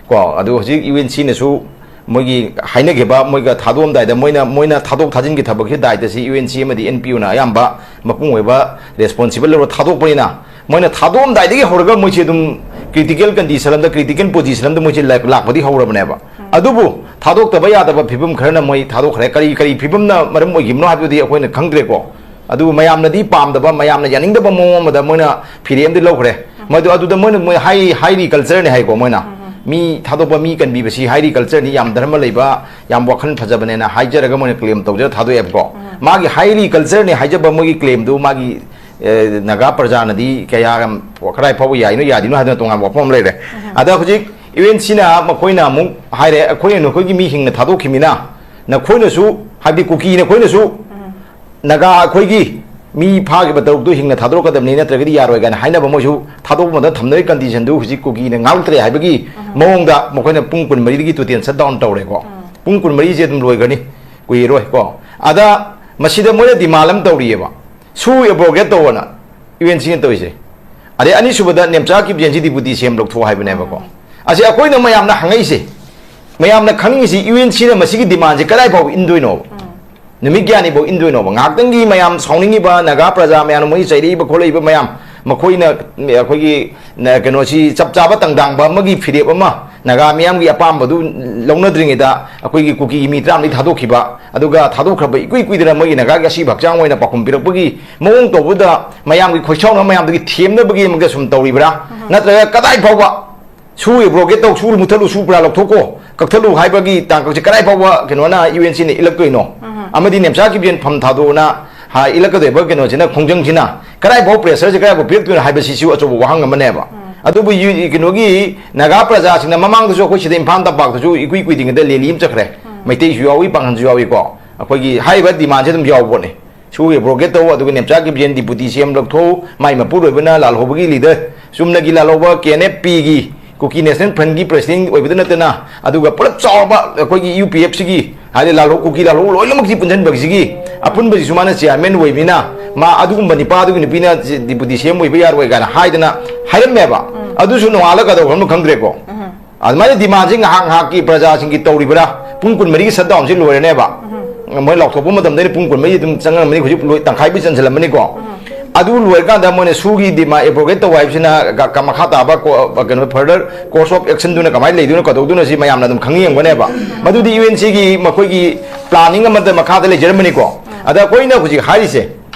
ꯀꯣ꯫ ꯑꯗꯨ ꯍꯧꯖꯤꯛ UNCꯅꯁꯨ ꯃꯣꯏꯒꯤ ꯍꯥꯏꯅꯈꯤꯕ, ꯃꯣꯏꯒ ꯊꯥꯗꯣꯛꯑꯝꯗꯥꯏꯗ ꯃꯣꯏꯅ, ꯃꯣꯏꯅ ꯊꯥꯗꯣꯛ ꯊꯥꯖꯤꯟꯒꯤ ꯊꯕꯛꯁꯤ ꯗꯥꯏꯇꯁꯤ UNC ꯑꯃꯗꯤ NPOꯅ ꯑꯌꯥꯝꯕ ꯃꯄꯨꯡ ꯑꯣꯏꯕ responsible ꯂꯧꯔ ꯊꯥꯗꯣꯛꯄꯅꯤꯅ, ꯃꯣꯏꯅ ꯊꯥꯗꯣꯛꯑꯝꯗꯥꯏꯗꯒꯤ ꯍꯧꯔꯒ ꯃꯣꯏꯁꯦ ꯑꯗꯨꯝ critical condition ꯑꯃꯗ, critical position ꯑꯃꯗ ꯃꯣꯏꯁꯦ ꯂꯥꯛ-, ꯂꯥꯛꯄꯗꯤ ꯍꯧꯔꯕꯅꯦꯕ꯫ ꯑꯗꯨꯕꯨ ꯊꯥꯗꯣꯛꯇꯕ ꯌꯥꯗꯕ ꯐꯤꯕꯝ ꯈꯔꯅ ꯃꯣꯏ ꯊꯥꯗꯣꯛꯈ꯭ꯔꯦ꯫ ꯀꯔꯤ, ꯀꯔꯤ ꯐꯤꯕꯝꯅ ꯃꯔꯝ ꯑꯣꯏꯈꯤꯕꯅꯣ ꯍꯥꯏꯕꯗꯨꯗꯤ ꯑꯩꯈꯣꯏꯅ ꯈꯪꯗ꯭ꯔꯦꯀꯣ꯫ ꯑꯗꯨꯕꯨ ꯃꯌꯥꯝꯅꯗꯤ ꯄꯥꯝꯗꯕ, ꯃꯌꯥꯝꯅ ꯌꯥꯅꯤꯡꯗꯕ ꯃꯑꯣꯡ ꯑꯃꯗ ꯃꯣꯏꯅ ꯐꯤꯔꯦꯞ ꯑꯃꯗꯤ ꯂꯧꯈ꯭ꯔꯦ꯫ ꯃꯗꯨ, ꯑꯗꯨꯗ ꯃꯣꯏꯅ, ꯃꯣꯏ ꯍꯥꯏ-, ꯍꯥꯏꯔꯤ cultureꯅꯤ ꯍꯥꯏꯀꯣ ꯃꯣꯏꯅ꯫ ꯃꯤ ꯊꯥꯗꯣꯛꯄ, ꯃꯤ ꯀꯟꯕꯤꯕꯁꯤ ꯍꯥꯏꯔꯤ cultureꯅꯤ, ꯌꯥꯝ ꯙꯔꯃ ꯂꯩꯕ, ꯌꯥꯝ ꯋꯥꯈꯜ ꯐꯖꯕꯅꯦꯅ ꯍꯥꯏꯖꯔꯒ ꯃꯣꯏꯅ claim ꯇꯧꯖꯔ ꯊꯥꯗꯣꯛꯑꯦꯕꯀꯣ꯫ ꯃꯥꯒꯤ ꯍꯥꯏꯔꯤ cultureꯅꯤ ꯍꯥꯏꯖꯕ ꯃꯣꯏꯒꯤ claimꯗꯨ ꯃꯥꯒꯤ, ꯑꯦ, ꯅꯥꯒꯥ ꯄ꯭ꯔꯖꯥꯅꯗꯤ ꯀꯌꯥ ꯌꯥꯝ, ꯀꯗꯥꯏ ꯐꯥꯎꯕ ꯌꯥꯏꯅꯣ ꯌꯥꯗꯤꯅꯣ ꯍꯥꯏꯗꯅ ꯇꯣꯉꯥꯟꯕ ꯋꯥꯐꯝ ꯑꯃ ꯂꯩꯔꯦ꯫ ꯑꯗ ꯍꯧꯖꯤꯛ ꯌꯨ ꯑꯦꯟ ꯁꯤꯅ ꯃꯈꯣꯏꯅ ꯑꯃꯨꯛ ꯍꯥꯏꯔꯦ, "ꯑꯩꯈꯣꯏꯅ ꯅꯈꯣꯏꯒꯤ ꯃꯤ ꯍꯤꯡꯅ ꯊꯥꯗꯣꯛꯈꯤꯕꯅꯤꯅ ꯅꯈꯣꯏꯅꯁꯨ, ꯍꯥꯏꯕꯗꯤ ꯀꯨꯀꯤ ꯅꯈꯣꯏꯅꯁꯨ ꯅꯥꯒꯥ ꯑꯩꯈꯣꯏꯒꯤ ꯃꯤ ꯐꯥꯈꯤꯕ ꯇꯔꯨꯛꯇꯨ ꯍꯤꯡꯅ ꯊꯥꯗꯣꯔꯛꯀꯗꯕꯅꯤ, ꯅꯠꯇ꯭ꯔꯒꯗꯤ ꯌꯥꯔꯣꯏ" ꯀꯥꯏꯅ ꯍꯥꯏꯅꯕ, ꯃꯣꯏꯁꯨ ꯊꯥꯗꯣꯛꯄ ꯃꯇꯝꯗ ꯊꯝꯅꯔꯤ ꯀꯟꯗꯤꯁꯟꯗꯨ ꯍꯧꯖꯤꯛ ꯀꯨꯀꯤꯅ ꯉꯥꯛꯇ꯭ꯔꯦ ꯍꯥꯏꯕꯒꯤ ꯃꯑꯣꯡꯗ ꯃꯈꯣꯏꯅ ꯄꯨꯡ ꯀꯨꯟꯃꯔꯤꯗꯒꯤ ꯇꯣꯇꯦꯜ ꯁꯠ ꯗꯥꯎꯟ ꯇꯧꯔꯦꯀꯣ꯫ ꯄꯨꯡ ꯀꯨꯟꯃꯔꯤꯁꯦ ꯑꯗꯨꯝ ꯂꯣꯏꯈ꯭ꯔꯅꯤ, ꯀꯨꯏꯔꯣꯏ ꯀꯣ꯫ ꯑꯗ ꯃꯁꯤꯗ ꯃꯣꯏꯅ ꯗꯤꯃꯥꯟ ꯑꯃ ꯇꯧꯔꯤꯑꯕ, ꯁꯨ ꯑꯦꯕ꯭ꯔꯣꯒꯦꯠ ꯇꯧꯑꯣꯅ ꯌꯨ ꯑꯦꯟ ꯁꯤꯅ ꯇꯧꯔꯤꯁꯦ꯫ ꯑꯗꯩ ꯑꯅꯤꯁꯨꯕꯗ ꯅꯦꯝꯆꯥ ꯀꯤꯞꯖꯦꯟꯁꯤ ꯗꯤꯄꯨꯇꯤ ꯁꯤ ꯑꯦꯝ ꯂꯧꯊꯣꯛꯑꯣ ꯍꯥꯏꯕꯅꯦꯕꯀꯣ꯫ ꯑꯁꯤ ꯑꯩꯈꯣꯏꯅ ꯃꯌꯥꯝꯅ ꯍꯪꯉꯛꯏꯁꯦ, ꯃꯌꯥꯝꯅ ꯈꯪꯅꯤꯡꯉꯤꯁꯤ ꯌꯨ ꯑꯦꯟ ꯁꯤꯅ ꯃꯁꯤꯒꯤ ꯗꯤꯃꯥꯟꯁꯦ ꯀꯗꯥꯏ ꯐꯥꯎꯕ ꯏꯟꯗꯣꯏꯅꯣꯕ? ꯅꯨꯃꯤꯠ ꯀꯌꯥꯅꯤ ꯐꯥꯎ ꯏꯟꯗꯣꯏꯅꯣꯕ? ꯉꯥꯏꯍꯥꯛꯇꯪꯒꯤ ꯃꯌꯥꯝ ꯁꯥꯎꯅꯤꯡꯉꯤꯕ ꯅꯥꯒꯥ ꯄ꯭ꯔꯖꯥ ꯃꯌꯥꯝꯅ ꯃꯣꯏ ꯆꯩꯔꯛꯏꯕ ꯈꯣꯠꯂꯛꯏꯕ ꯃꯌꯥꯝ, ꯃꯈꯣꯏꯅ ꯑꯩꯈꯣꯏꯒꯤ ꯅ-, ꯀꯩꯅꯣꯁꯤ ꯆꯞ ꯆꯥꯕ ꯇꯪꯗꯥꯡꯕ ꯑꯃꯒꯤ ꯐꯤꯔꯦꯞ ꯑꯃ ꯅꯥꯒꯥ ꯃꯤꯌꯥꯝꯒꯤ ꯑꯄꯥꯝꯕꯗꯨ ꯂꯧꯅꯗ꯭ꯔꯤꯉꯩꯗ ꯑꯩꯈꯣꯏꯒꯤ ꯀꯨꯀꯤꯒꯤ ꯃꯤ ꯇꯔꯥꯃꯔꯤ ꯊꯥꯗꯣꯛꯈꯤꯕ, ꯑꯗꯨꯒ ꯊꯥꯗꯣꯛꯈ꯭ꯔꯕ ꯏꯀꯨꯏ ꯀꯨꯏꯗꯅ ꯃꯣꯏꯒꯤ ꯅꯥꯒꯥꯒꯤ ꯑꯁꯤꯕ ꯍꯛꯆꯥꯡ ꯑꯣꯏꯅ ꯄꯥꯎꯈꯨꯝ ꯄꯤꯔꯛꯄꯒꯤ ꯃꯑꯣꯡ ꯇꯧꯕꯗ ꯃꯌꯥꯝꯒꯤ ꯈꯣꯏꯁꯥꯎꯅ ꯃꯌꯥꯝꯗꯒꯤ ꯊꯦꯝꯅꯕꯒꯤ ꯑꯃꯒ ꯁꯨꯝ ꯇꯧꯔꯤꯕ꯭ꯔꯥ? ꯅꯠꯇ꯭ꯔꯒ ꯀꯗꯥꯏ ꯐꯥꯎꯕ ꯁꯨ ꯑꯦꯕ꯭ꯔꯣꯒꯦꯠ ꯇꯧ, ꯁꯨ ꯃꯨꯊꯠꯂꯨ, ꯁꯨ ꯄꯨꯔꯥ ꯂꯧꯊꯣꯛꯀꯣ, ꯀꯛꯊꯠꯂꯨ ꯍꯥꯏꯕꯒꯤ ꯇꯥꯡꯀꯛꯁꯦ ꯀꯗꯥꯏ ꯐꯥꯎꯕ ꯀꯩꯅꯣꯅ ꯌꯨ ꯑꯦꯟ ꯁꯤꯅ ꯏꯜꯂꯛꯇꯣꯏꯅꯣ? ꯑꯃꯗꯤ ꯅꯦꯝꯆꯥ ꯀꯤꯞꯖꯦꯟ ꯐꯝ ꯊꯥꯗꯣꯛꯑꯣꯅ ꯍꯥ, ꯏꯜꯂꯛꯀꯗꯣꯏꯕ ꯀꯩꯅꯣꯁꯤꯅ, ꯈꯣꯡꯖꯪꯁꯤꯅ ꯀꯗꯥꯏꯐꯥꯎ ꯄ꯭ꯔꯦꯁꯔꯁꯦ ꯀꯗꯥꯏꯐꯥꯎ ꯄꯤꯔꯛꯇꯣꯏꯅꯣ ꯍꯥꯏꯕꯁꯤꯁꯨ ꯑꯆꯧꯕ ꯋꯥꯍꯪ ꯑꯃꯅꯦꯕ꯫ ꯑꯗꯨꯕꯨ ꯌꯨ-, ꯀꯩꯅꯣꯒꯤ ꯅꯥꯒꯥ ꯄ꯭ꯔꯖꯥꯁꯤꯡꯅ ꯃꯃꯥꯡꯗꯁꯨ ꯑꯩꯈꯣꯏ ꯁꯤꯗ ꯏꯝꯐꯥꯜ ꯇꯝꯄꯥꯛꯇꯁꯨ ꯏꯀꯨꯏ ꯀꯨꯏꯗ꯭ꯔꯤꯉꯩꯗ ꯂꯦꯂꯤ ꯑꯃ ꯆꯠꯈ꯭ꯔꯦ꯫ ꯃꯩꯇꯩꯁꯨ ꯌꯥꯎꯏ, ꯄꯥꯡꯒꯜꯁꯨ ꯌꯥꯎꯏꯀꯣ꯫ ꯑꯩꯈꯣꯏꯒꯤ ꯍꯥꯏꯔꯤꯕ ꯗꯤꯃꯥꯟꯁꯦ ꯑꯗꯨꯝ ꯌꯥꯎꯕ ꯄꯣꯠꯅꯤ꯫ ꯁꯨ ꯑꯦꯕ꯭ꯔꯣꯒꯦꯠ ꯇꯧ, ꯑꯗꯨꯒ ꯅꯦꯝꯆꯥ ꯀꯤꯞꯖꯦꯟ ꯗꯤꯄꯨꯇꯤ ꯁꯤ ꯑꯦꯝ ꯂꯧꯊꯣꯛꯎ, ꯃꯥꯏ ꯃꯄꯨꯔꯣꯏꯕꯅ ꯂꯥꯜꯍꯧꯕꯒꯤ ꯂꯤꯗꯔ, ꯆꯨꯝꯅꯒꯤ ꯂꯥꯜꯍꯧꯕ ꯀꯦ ꯑꯦꯟ ꯑꯦꯐ ꯄꯤꯒꯤ, ꯀꯨꯀꯤ ꯅꯦꯁꯅꯦꯜ ꯐ꯭ꯔꯟꯠꯀꯤ ꯄ꯭ꯔꯁꯤꯗꯦꯟꯠ ꯑꯣꯏꯕꯗ ꯅꯠꯇꯅ, ꯑꯗꯨꯒ ꯄꯨꯂꯞ ꯆꯥꯎꯔꯕ ꯑꯩꯈꯣꯏꯒꯤ ꯌꯨ ꯄꯤ ꯑꯦꯐ ꯁꯤꯒꯤ, ꯍꯥꯏꯗꯤ ꯂꯥꯜꯍꯧ, ꯀꯨꯀꯤ ꯂꯥꯜꯍꯧ ꯂꯣꯏꯅꯃꯛꯁꯤ ꯄꯨꯟꯁꯤꯟꯕꯒꯤꯁꯤꯒꯤ ꯑꯄꯨꯟꯕꯁꯤꯁꯨ ꯃꯥꯅ ꯆꯤꯌꯥꯔꯃꯦꯟ ꯑꯣꯏꯕꯅꯤꯅ, ꯃꯥ ꯑꯗꯨꯒꯨꯝꯕ ꯅꯤꯄꯥ ꯑꯗꯨꯒꯤ ꯅꯨꯄꯤꯅ ꯗꯤꯄꯨꯇꯤ ꯁꯤ ꯑꯦꯝ ꯑꯣꯏꯕ ꯌꯥꯔꯣꯏ ꯀꯥꯏꯅ ꯍꯥꯏꯗꯅ ꯍꯥꯏꯔꯝꯃꯦꯕ꯫ ꯑꯗꯨꯁꯨ ꯅꯣꯡꯉꯥꯜꯂꯒ ꯀꯩꯗꯧꯈ꯭ꯔꯕꯅꯣ ꯈꯪꯗ꯭ꯔꯦꯀꯣ꯫ ꯑꯗꯨꯃꯥꯏꯅ ꯗꯤꯃꯥꯟꯁꯦ ꯉꯥꯏꯍꯥꯛ ꯉꯥꯏꯍꯥꯛꯀꯤ ꯄ꯭ꯔꯖꯥꯁꯤꯡꯒꯤ ꯇꯧꯔꯤꯕ꯭ꯔꯥ? ꯄꯨꯡ ꯀꯨꯟꯃꯔꯤꯒꯤ ꯁꯠ ꯗꯥꯎꯟꯁꯦ ꯂꯣꯏꯔꯅꯦꯕ꯫ ꯃꯣꯏ ꯂꯥꯎꯊꯣꯛꯄ ꯃꯇꯝꯗ ꯑꯩꯅ ꯄꯨꯡ ꯀꯨꯟꯃꯔꯤ ꯑꯗꯨꯝ ꯆꯪꯉꯝꯃꯅꯤ, ꯍꯧꯖꯤꯛ ꯂꯣꯏ, ꯇꯪꯈꯥꯏꯕꯨ ꯆꯟꯁꯤꯜꯂꯝꯃꯅꯤꯀꯣ꯫ ꯑꯗꯨ ꯂꯣꯏꯔꯀꯥꯟꯗ ꯃꯣꯏꯅ ꯁꯨꯒꯤ ꯗꯤꯃꯥꯟ ꯑꯦꯕ꯭ꯔꯣꯒꯦꯠ ꯇꯧꯕ ꯍꯥꯏꯕꯁꯤꯅ ꯀ-, ꯀ-, ꯃꯈꯥ ꯇꯥꯕ ꯀꯣ-, ꯀꯩꯅꯣ, further course of actionꯗꯨꯅ ꯀꯃꯥꯏꯅ ꯂꯩꯗꯣꯏꯅꯣ, ꯀꯩꯗꯧꯗꯣꯏꯅꯣ, ꯁꯤ ꯃꯌꯥꯝꯅ ꯑꯗꯨꯝ ꯈꯪꯅꯤꯡꯉꯝꯒꯅꯦꯕ꯫ ꯃꯗꯨꯗꯤ ꯌꯨ ꯑꯦꯟ ꯁꯤꯒꯤ ꯃꯈꯣꯏꯒꯤ planning ꯑꯃꯗ ꯃꯈꯥꯗ ꯂꯩꯖꯔꯝꯕꯅꯤꯀꯣ꯫ ꯑꯗ ꯑꯩꯈꯣꯏꯅ ꯍꯧꯖꯤꯛ ꯍꯥꯏꯔꯤꯁꯦ,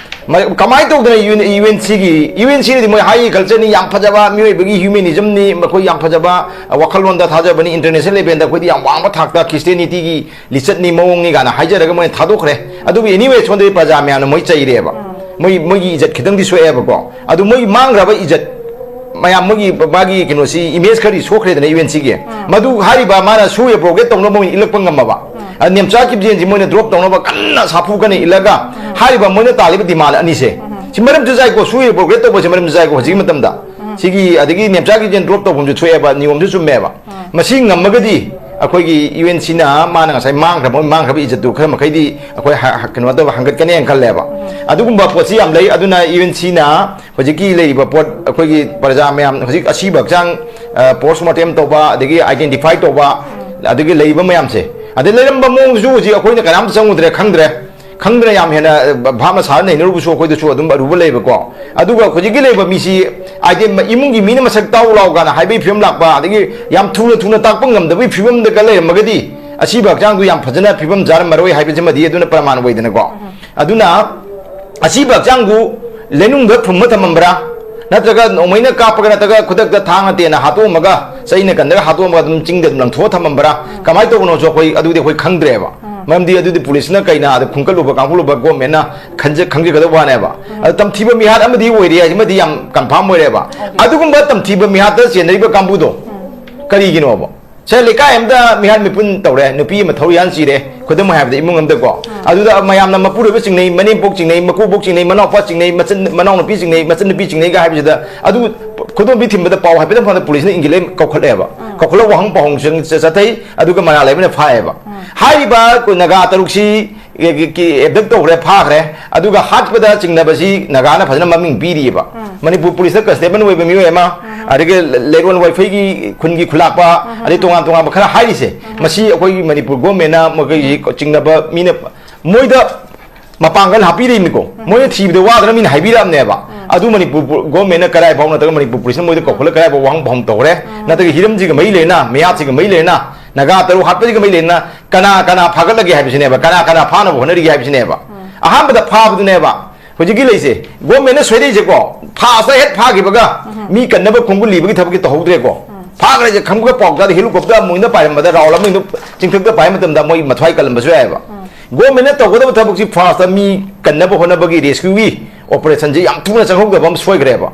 ꯃ-, ꯀꯃꯥꯏꯅ ꯇꯧꯗꯅ ꯌꯨ ꯑꯦꯟ, ꯌꯨ ꯑꯦꯟ ꯁꯤꯒꯤ, ꯌꯨ ꯑꯦꯟ ꯁꯤꯅꯗꯤ ꯃꯣꯏ high cultureꯅꯤ, ꯌꯥꯝ ꯐꯖꯕ ꯃꯤꯑꯣꯏꯕꯒꯤ humanismꯅꯤ, ꯃꯈꯣꯏ ꯌꯥꯝ ꯐꯖꯕ, ꯑ, ꯋꯥꯈꯜꯂꯣꯟꯗ ꯊꯥꯖꯕꯅꯤ, international levelꯗ ꯑꯩꯈꯣꯏꯗꯤ ꯌꯥꯝ ꯋꯥꯡꯕ ꯊꯥꯛꯇ Christianityꯒꯤ ꯂꯤꯆꯠꯅꯤ, ꯃꯑꯣꯡꯅꯤ ꯀꯥꯏꯅ ꯍꯥꯏꯖꯔꯒ ꯃꯣꯏꯅ ꯊꯥꯗꯣꯛꯈ꯭ꯔꯦ꯫ ꯑꯗꯨꯕꯨ anyway, ꯁꯣꯝꯗꯗꯤ ꯄ꯭ꯔꯖꯥ ꯃꯌꯥꯝꯅ ꯃꯣꯏ ꯆꯩꯔꯦꯕ, ꯃꯣꯏ, ꯃꯣꯏꯒꯤ ꯏꯖꯠ ꯈꯤꯇꯪꯗꯤ ꯁꯣꯛꯑꯦꯕꯀꯣ꯫ ꯑꯗꯨ ꯃꯣꯏꯒꯤ ꯃꯥꯡꯈ꯭ꯔꯕ ꯏꯖꯠ, ꯃꯌꯥꯝ ꯃꯣꯏꯒꯤ, ꯃꯥꯒꯤ ꯀꯩꯅꯣꯁꯤ, ꯏꯃꯦꯖ ꯈꯔꯗꯤ ꯁꯣꯛꯈ꯭ꯔꯦꯗꯅ ꯌꯨ ꯑꯦꯟ ꯁꯤꯒꯤ꯫ ꯃꯗꯨ ꯍꯥꯏꯔꯤꯕ ꯃꯥꯅ ꯁꯨ ꯑꯦꯕ꯭ꯔꯣꯒꯦꯠ ꯇꯧꯅꯕ ꯃꯣꯏꯅ ꯏꯜꯂꯛꯄ ꯉꯝꯃꯕ꯫ ꯑ, ꯅꯦꯝꯆꯥ ꯀꯤꯞꯖꯦꯟꯁꯤ ꯃꯣꯏꯅ ꯗ꯭ꯔꯣꯞ ꯇꯧꯅꯕ ꯀꯟꯅ ꯁꯥꯐꯨ ꯀꯟꯅ ꯏꯜꯂꯒ ꯍꯥꯏꯔꯤꯕ ꯃꯣꯏꯅ ꯇꯥꯜꯂꯤꯕ ꯗꯤꯃꯥꯟ ꯑꯅꯤꯁꯦ, ꯁꯤ ꯃꯔꯝꯁꯨ ꯆꯥꯏꯀꯣ, ꯁꯨ ꯑꯦꯕ꯭ꯔꯣꯒꯦꯠ ꯇꯧꯕꯁꯦ ꯃꯔꯝꯁꯨ ꯆꯥꯏꯀꯣ ꯍꯧꯖꯤꯛꯀꯤ ꯃꯇꯝꯗ꯫ ꯁꯤꯒꯤ ꯑꯗꯒꯤ ꯅꯦꯝꯆꯥ ꯀꯤꯞꯖꯦꯟ ꯗ꯭ꯔꯣꯞ ꯇꯧꯐꯝꯁꯨ ꯊꯣꯛꯑꯦꯕ, ꯅꯤꯌꯣꯝꯁꯨ ꯆꯨꯝꯃꯦꯕ꯫ ꯃꯁꯤ ꯉꯝꯃꯒꯗꯤ ꯑꯩꯈꯣꯏꯒꯤ ꯌꯨ ꯑꯦꯟ ꯁꯤꯅ ꯃꯥꯅ ꯉꯁꯥꯏ ꯃꯥꯡꯈ꯭ꯔꯕ, ꯃꯥꯡꯈ꯭ꯔꯕ ꯏꯖꯠꯇꯨ ꯈꯔ ꯃꯈꯩꯗꯤ ꯑꯩꯈꯣꯏ ꯍ-, ꯍ-, ꯀꯩꯅꯣ ꯇꯧꯕ ꯍꯟꯒꯠꯀꯅꯦꯅ ꯈꯜꯂꯦꯕ꯫ ꯑꯗꯨꯒꯨꯝꯕ ꯄꯣꯠꯁꯤ ꯌꯥꯝ ꯂꯩ꯫ ꯑꯗꯨꯅ ꯌꯨ ꯑꯦꯟ ꯁꯤꯅ ꯍꯧꯖꯤꯛꯀꯤ ꯂꯩꯔꯤꯕ ꯄꯣꯠ, ꯑꯩꯈꯣꯏꯒꯤ ꯄ꯭ꯔꯖꯥ ꯃꯌꯥꯝ ꯍꯧꯖꯤꯛ ꯑꯁꯤꯕ ꯍꯛꯆꯥꯡ, ꯑ, ꯄꯣꯁ ꯃꯣꯔꯇꯦꯝ ꯇꯧꯕ, ꯑꯗꯒꯤ ꯑꯥꯏꯗꯦꯟꯇꯤꯐꯥꯏ ꯇꯧꯕ, ꯑꯗꯒꯤ ꯂꯩꯔꯤꯕ ꯃꯌꯥꯝꯁꯦ, ꯑꯗꯩ ꯂꯩꯔꯝꯕ ꯃꯑꯣꯡꯁꯨ ꯍꯧꯖꯤꯛ ꯑꯩꯈꯣꯏꯅ ꯀꯅꯥꯝꯇ ꯆꯪꯉꯨꯗ꯭ꯔꯦ, ꯈꯪꯗ꯭ꯔꯦ꯫ ꯈꯪꯗꯅ ꯌꯥꯝ ꯍꯦꯟꯅ, ꯑ, ꯚꯥꯞꯅ ꯁꯥꯔ ꯅꯩꯅꯔꯨꯕꯁꯨ ꯑꯩꯈꯣꯏꯗꯁꯨ ꯑꯗꯨꯝ ꯑꯔꯨꯕ ꯂꯩꯕꯀꯣ꯫ ꯑꯗꯨꯒ ꯍꯧꯖꯤꯛꯀꯤ ꯂꯩꯕ ꯃꯤꯁꯤ, ꯍꯥꯏꯗꯤ, ꯏꯃꯨꯡꯒꯤ ꯃꯤꯅ ꯃꯁꯛ ꯇꯥꯎ ꯂꯥꯎ ꯀꯥꯏꯅ ꯍꯥꯏꯕꯒꯤ ꯐꯤꯕꯝ ꯂꯥꯛꯄ, ꯑꯗꯒꯤ ꯌꯥꯝ ꯊꯨꯅ ꯊꯨꯅ ꯇꯥꯛꯄ ꯉꯝꯗꯕꯒꯤ ꯐꯤꯕꯝꯗꯒ ꯂꯩꯔꯝꯃꯒꯗꯤ, ꯑꯁꯤꯕ ꯍꯛꯆꯥꯡꯗꯨ ꯌꯥꯝ ꯐꯖꯅ ꯐꯤꯕꯝ ꯆꯥꯔꯝꯃꯔꯣꯏ ꯍꯥꯏꯕꯁꯤꯃꯗꯤ ꯑꯗꯨꯅ ꯄ꯭ꯔꯃꯥꯟ ꯑꯣꯏꯗꯅꯀꯣ꯫ ꯑꯗꯨꯅ ꯑꯁꯤꯕ ꯍꯛꯆꯥꯡꯗꯨ ꯂꯩꯅꯨꯡꯗ ꯐꯨꯝꯃ ꯊꯝꯃꯝꯕ꯭ꯔꯥ, ꯅꯠꯇ꯭ꯔꯒ ꯅꯣꯡꯃꯩꯅ ꯀꯥꯞꯄꯒ, ꯅꯠꯇ꯭ꯔꯒ ꯈꯨꯗꯛꯇ ꯊꯥꯡꯅ ꯇꯦꯟꯅ ꯍꯥꯠꯇꯣꯛꯑꯝꯃꯒ, ꯆꯩꯅ ꯀꯟꯗꯒ ꯍꯥꯠꯇꯣꯛꯑꯝꯃꯒ ꯑꯗꯨꯝ ꯆꯤꯡꯗ ꯑꯗꯨꯝ ꯂꯪꯊꯣꯛꯑ ꯊꯝꯃꯝꯕ꯭ꯔꯥ, ꯀꯃꯥꯏꯅ ꯇꯧꯕꯅꯣꯁꯨ ꯑꯩꯈꯣꯏ, ꯑꯗꯨꯗꯤ ꯑꯩꯈꯣꯏ ꯈꯪꯗ꯭ꯔꯦꯕ꯫ ꯃꯔꯝꯗꯤ ꯑꯗꯨꯗꯤ ꯄꯨꯂꯤꯁꯅ ꯀꯩꯅ ꯑꯗ ꯈꯨꯟꯀꯠꯂꯨꯕ ꯀꯥꯡꯈꯠꯂꯨꯕ ꯒꯣꯔꯃꯦꯟꯅ ꯈꯟꯖ-, ꯈꯪꯖꯒꯗꯕ ꯋꯥꯅꯦꯕ꯫ ꯑꯗ ꯇꯝꯊꯤꯕ ꯃꯤꯍꯥꯠ ꯑꯃꯗꯤ ꯑꯣꯏꯔꯦ ꯍꯥꯏꯁꯤꯃꯗꯤ ꯌꯥꯝ ꯀꯟꯐꯥꯔꯝ ꯑꯣꯏꯔꯦꯕ꯫ ꯑꯗꯨꯒꯨꯝꯕ ꯇꯝꯊꯤꯕ ꯃꯤꯍꯥꯠꯇ ꯆꯦꯟꯅꯔꯤꯕ ꯀꯥꯡꯕꯨꯗꯣ ꯀꯔꯤꯒꯤꯅꯣꯕ? ꯁꯦ, ꯂꯩꯀꯥꯏ ꯑꯃꯗ ꯃꯤꯍꯥꯠ ꯃꯤꯄꯨꯟ ꯇꯧꯔꯦ, ꯅꯨꯄꯤ ꯑꯃ ꯊꯧꯔꯤ ꯌꯥꯟ ꯁꯤꯔꯦ, ꯈꯨꯗꯝ ꯑꯣꯏꯅ ꯍꯥꯏꯕꯗ ꯏꯃꯨꯡ ꯑꯃꯗꯀꯣ꯫ ꯑꯗꯨꯗ ꯃꯌꯥꯝꯅ ꯃꯄꯨꯔꯣꯏꯕ ꯆꯤꯡꯅꯩ, ꯃꯅꯦꯝꯄꯣꯛ ꯆꯤꯡꯅꯩ, ꯃꯀꯨꯕꯣꯛ ꯆꯤꯡꯅꯩ, ꯃꯅꯥꯎꯄꯥ ꯆꯤꯡꯅꯩ, ꯃꯆꯟ, ꯃꯅꯥꯎꯅꯨꯄꯤ ꯆꯤꯡꯅꯩ, ꯃꯆꯟꯅꯨꯄꯤ ꯆꯤꯡꯅꯩꯒ ꯍꯥꯏꯕꯁꯤꯗ, ꯑꯗꯨ ꯈꯨꯗꯣꯝꯕꯤ ꯊꯤꯟꯕꯗ ꯄꯥꯎ ꯍꯥꯏꯐꯦꯠꯇꯪ ꯐꯪꯕꯗ ꯄꯨꯂꯤꯁꯅ ꯏꯟꯈꯠꯂꯦ, ꯀꯧꯈꯠꯂꯦꯕ꯫ ꯀꯧꯈꯠꯂꯒ ꯋꯥꯍꯪ ꯄꯥꯎꯍꯪ ꯆꯪ-, ꯆ-, ꯆꯠꯊꯩ, ꯑꯗꯨꯒ ꯃꯔꯥꯜ ꯂꯩꯕꯅ ꯐꯥꯏꯌꯦꯕ꯫ ꯍꯥꯏꯔꯤꯕ ꯑꯩꯈꯣꯏ ꯅꯥꯒꯥ ꯇꯔꯨꯛꯁꯤ ꯑꯦꯕꯗꯛ ꯇꯧꯈ꯭ꯔꯦ, ꯐꯥꯈ꯭ꯔꯦ, ꯑꯗꯨꯒ ꯍꯥꯠꯄꯗ ꯆꯤꯡꯅꯕꯁꯤ ꯅꯥꯒꯥꯅ ꯐꯖꯅ ꯃꯃꯤꯡ ꯄꯤꯔꯤꯑꯕ꯫ ꯃꯅꯤꯄꯨꯔ ꯄꯨꯂꯤꯁꯇ ꯀꯟꯁꯇꯦꯕꯜ ꯑꯣꯏꯕ ꯃꯤꯑꯣꯏ ꯑꯃ, ꯑꯗꯒꯤ ꯂꯩꯔꯣꯟ ꯋꯥꯏꯐꯩꯒꯤ ꯈꯨꯟꯒꯤ ꯈꯨꯂꯥꯛꯄ, ꯑꯗꯩ ꯇꯣꯉꯥꯟ ꯇꯣꯉꯥꯟꯕ ꯈꯔ ꯍꯥꯏꯔꯤꯁꯦ, ꯃꯁꯤ ꯑꯩꯈꯣꯏꯒꯤ ꯃꯅꯤꯄꯨꯔ ꯒꯣꯔꯃꯦꯟꯅ ꯃꯈꯣꯏꯒꯤ ꯆꯤꯡꯅꯕ ꯃꯤꯅ ꯃꯣꯏꯗ ꯃꯄꯥꯡꯒꯜ ꯍꯥꯞꯄꯤꯔꯤꯅꯤꯀꯣ꯫ ꯃꯣꯏꯅ ꯊꯤꯕꯗ ꯋꯥꯗꯅ ꯃꯤꯅ ꯍꯥꯏꯕꯤꯔꯛꯑꯕꯅꯦꯕ꯫ ꯑꯗꯨ ꯃꯅꯤꯄꯨꯔ ꯄꯨ-, ꯒꯣꯔꯃꯦꯟꯅ ꯀꯗꯥꯏ ꯐꯥꯎ ꯅꯠꯇ꯭ꯔꯒ ꯃꯅꯤꯄꯨꯔ ꯄꯨꯂꯤꯁꯅ ꯃꯣꯏꯗ ꯀꯧꯈꯠꯂ ꯀꯗꯥꯏ ꯐꯥꯎ ꯋꯥꯍꯪ ꯄꯥꯎꯍꯪ ꯇꯧꯈ꯭ꯔꯦ? ꯅꯠꯇ꯭ꯔꯒ ꯍꯤꯔꯝꯁꯤꯒ ꯃꯔꯤ ꯂꯩꯅ, ꯃꯤꯍꯥꯠꯁꯤꯒ ꯃꯔꯤ ꯂꯩꯅ, ꯅꯥꯒꯥ ꯇꯔꯨꯛ ꯍꯥꯠꯄꯁꯤꯒ ꯃꯔꯤ ꯂꯩꯅ, ꯀꯅꯥ ꯀꯅꯥ ꯐꯥꯒꯠꯂꯒꯦ ꯍꯥꯏꯕꯁꯤꯅꯦꯕ, ꯀꯅꯥ ꯀꯅꯥ ꯐꯥꯅꯕ ꯍꯣꯠꯅꯔꯤꯒꯦ ꯍꯥꯏꯕꯁꯤꯅꯦꯕ꯫ ꯑꯍꯥꯟꯕꯗ ꯐꯥꯕꯗꯨꯅꯦꯕ ꯍꯧꯖꯤꯛꯀꯤ ꯂꯩꯁꯦ꯫ ꯒꯣꯔꯃꯦꯟꯅ ꯁꯣꯏꯔꯛꯏꯁꯦꯀꯣ, ꯐꯥꯁꯇ ꯍꯦꯛ ꯐꯥꯈꯤꯕꯒ ꯃꯤ ꯀꯟꯅꯕ ꯈꯣꯡꯒꯨꯜ ꯂꯤꯕꯒꯤ ꯊꯕꯛꯇꯤ ꯇꯧꯍꯧꯗ꯭ꯔꯦꯀꯣ꯫ ꯐꯥꯈ꯭ꯔꯦꯁꯦ ꯈꯪꯕꯒ ꯄꯥꯎ ꯇꯥꯗꯦ, ꯍꯦꯂꯤꯀꯣꯞꯇꯔ ꯑꯃꯨꯛꯅ ꯄꯥꯏꯔꯝꯕꯗ ꯔꯥꯎꯟ ꯑꯃ ꯆꯤꯡꯊꯛꯇ ꯄꯥꯏ ꯃꯇꯝꯗ ꯃꯣꯏ ꯃꯊ꯭ꯋꯥꯏ ꯀꯜꯂꯝꯕꯁꯨ ꯌꯥꯏꯑꯕ꯫ ꯒꯣꯔꯃꯦꯟꯅ ꯇꯧꯒꯗꯕ ꯊꯕꯛꯁꯤ ꯐꯥꯁꯇ ꯃꯤ ꯀꯟꯅꯕ ꯍꯣꯠꯅꯕꯒꯤ ꯔꯦꯁꯀ꯭ꯌꯨꯒꯤ ꯑꯣꯄꯔꯦꯁꯟꯁꯦ ꯌꯥꯝ ꯊꯨꯅ ꯆꯪꯍꯧꯗꯕ ꯑꯃ ꯁꯣꯏꯈ꯭ꯔꯦꯕ꯫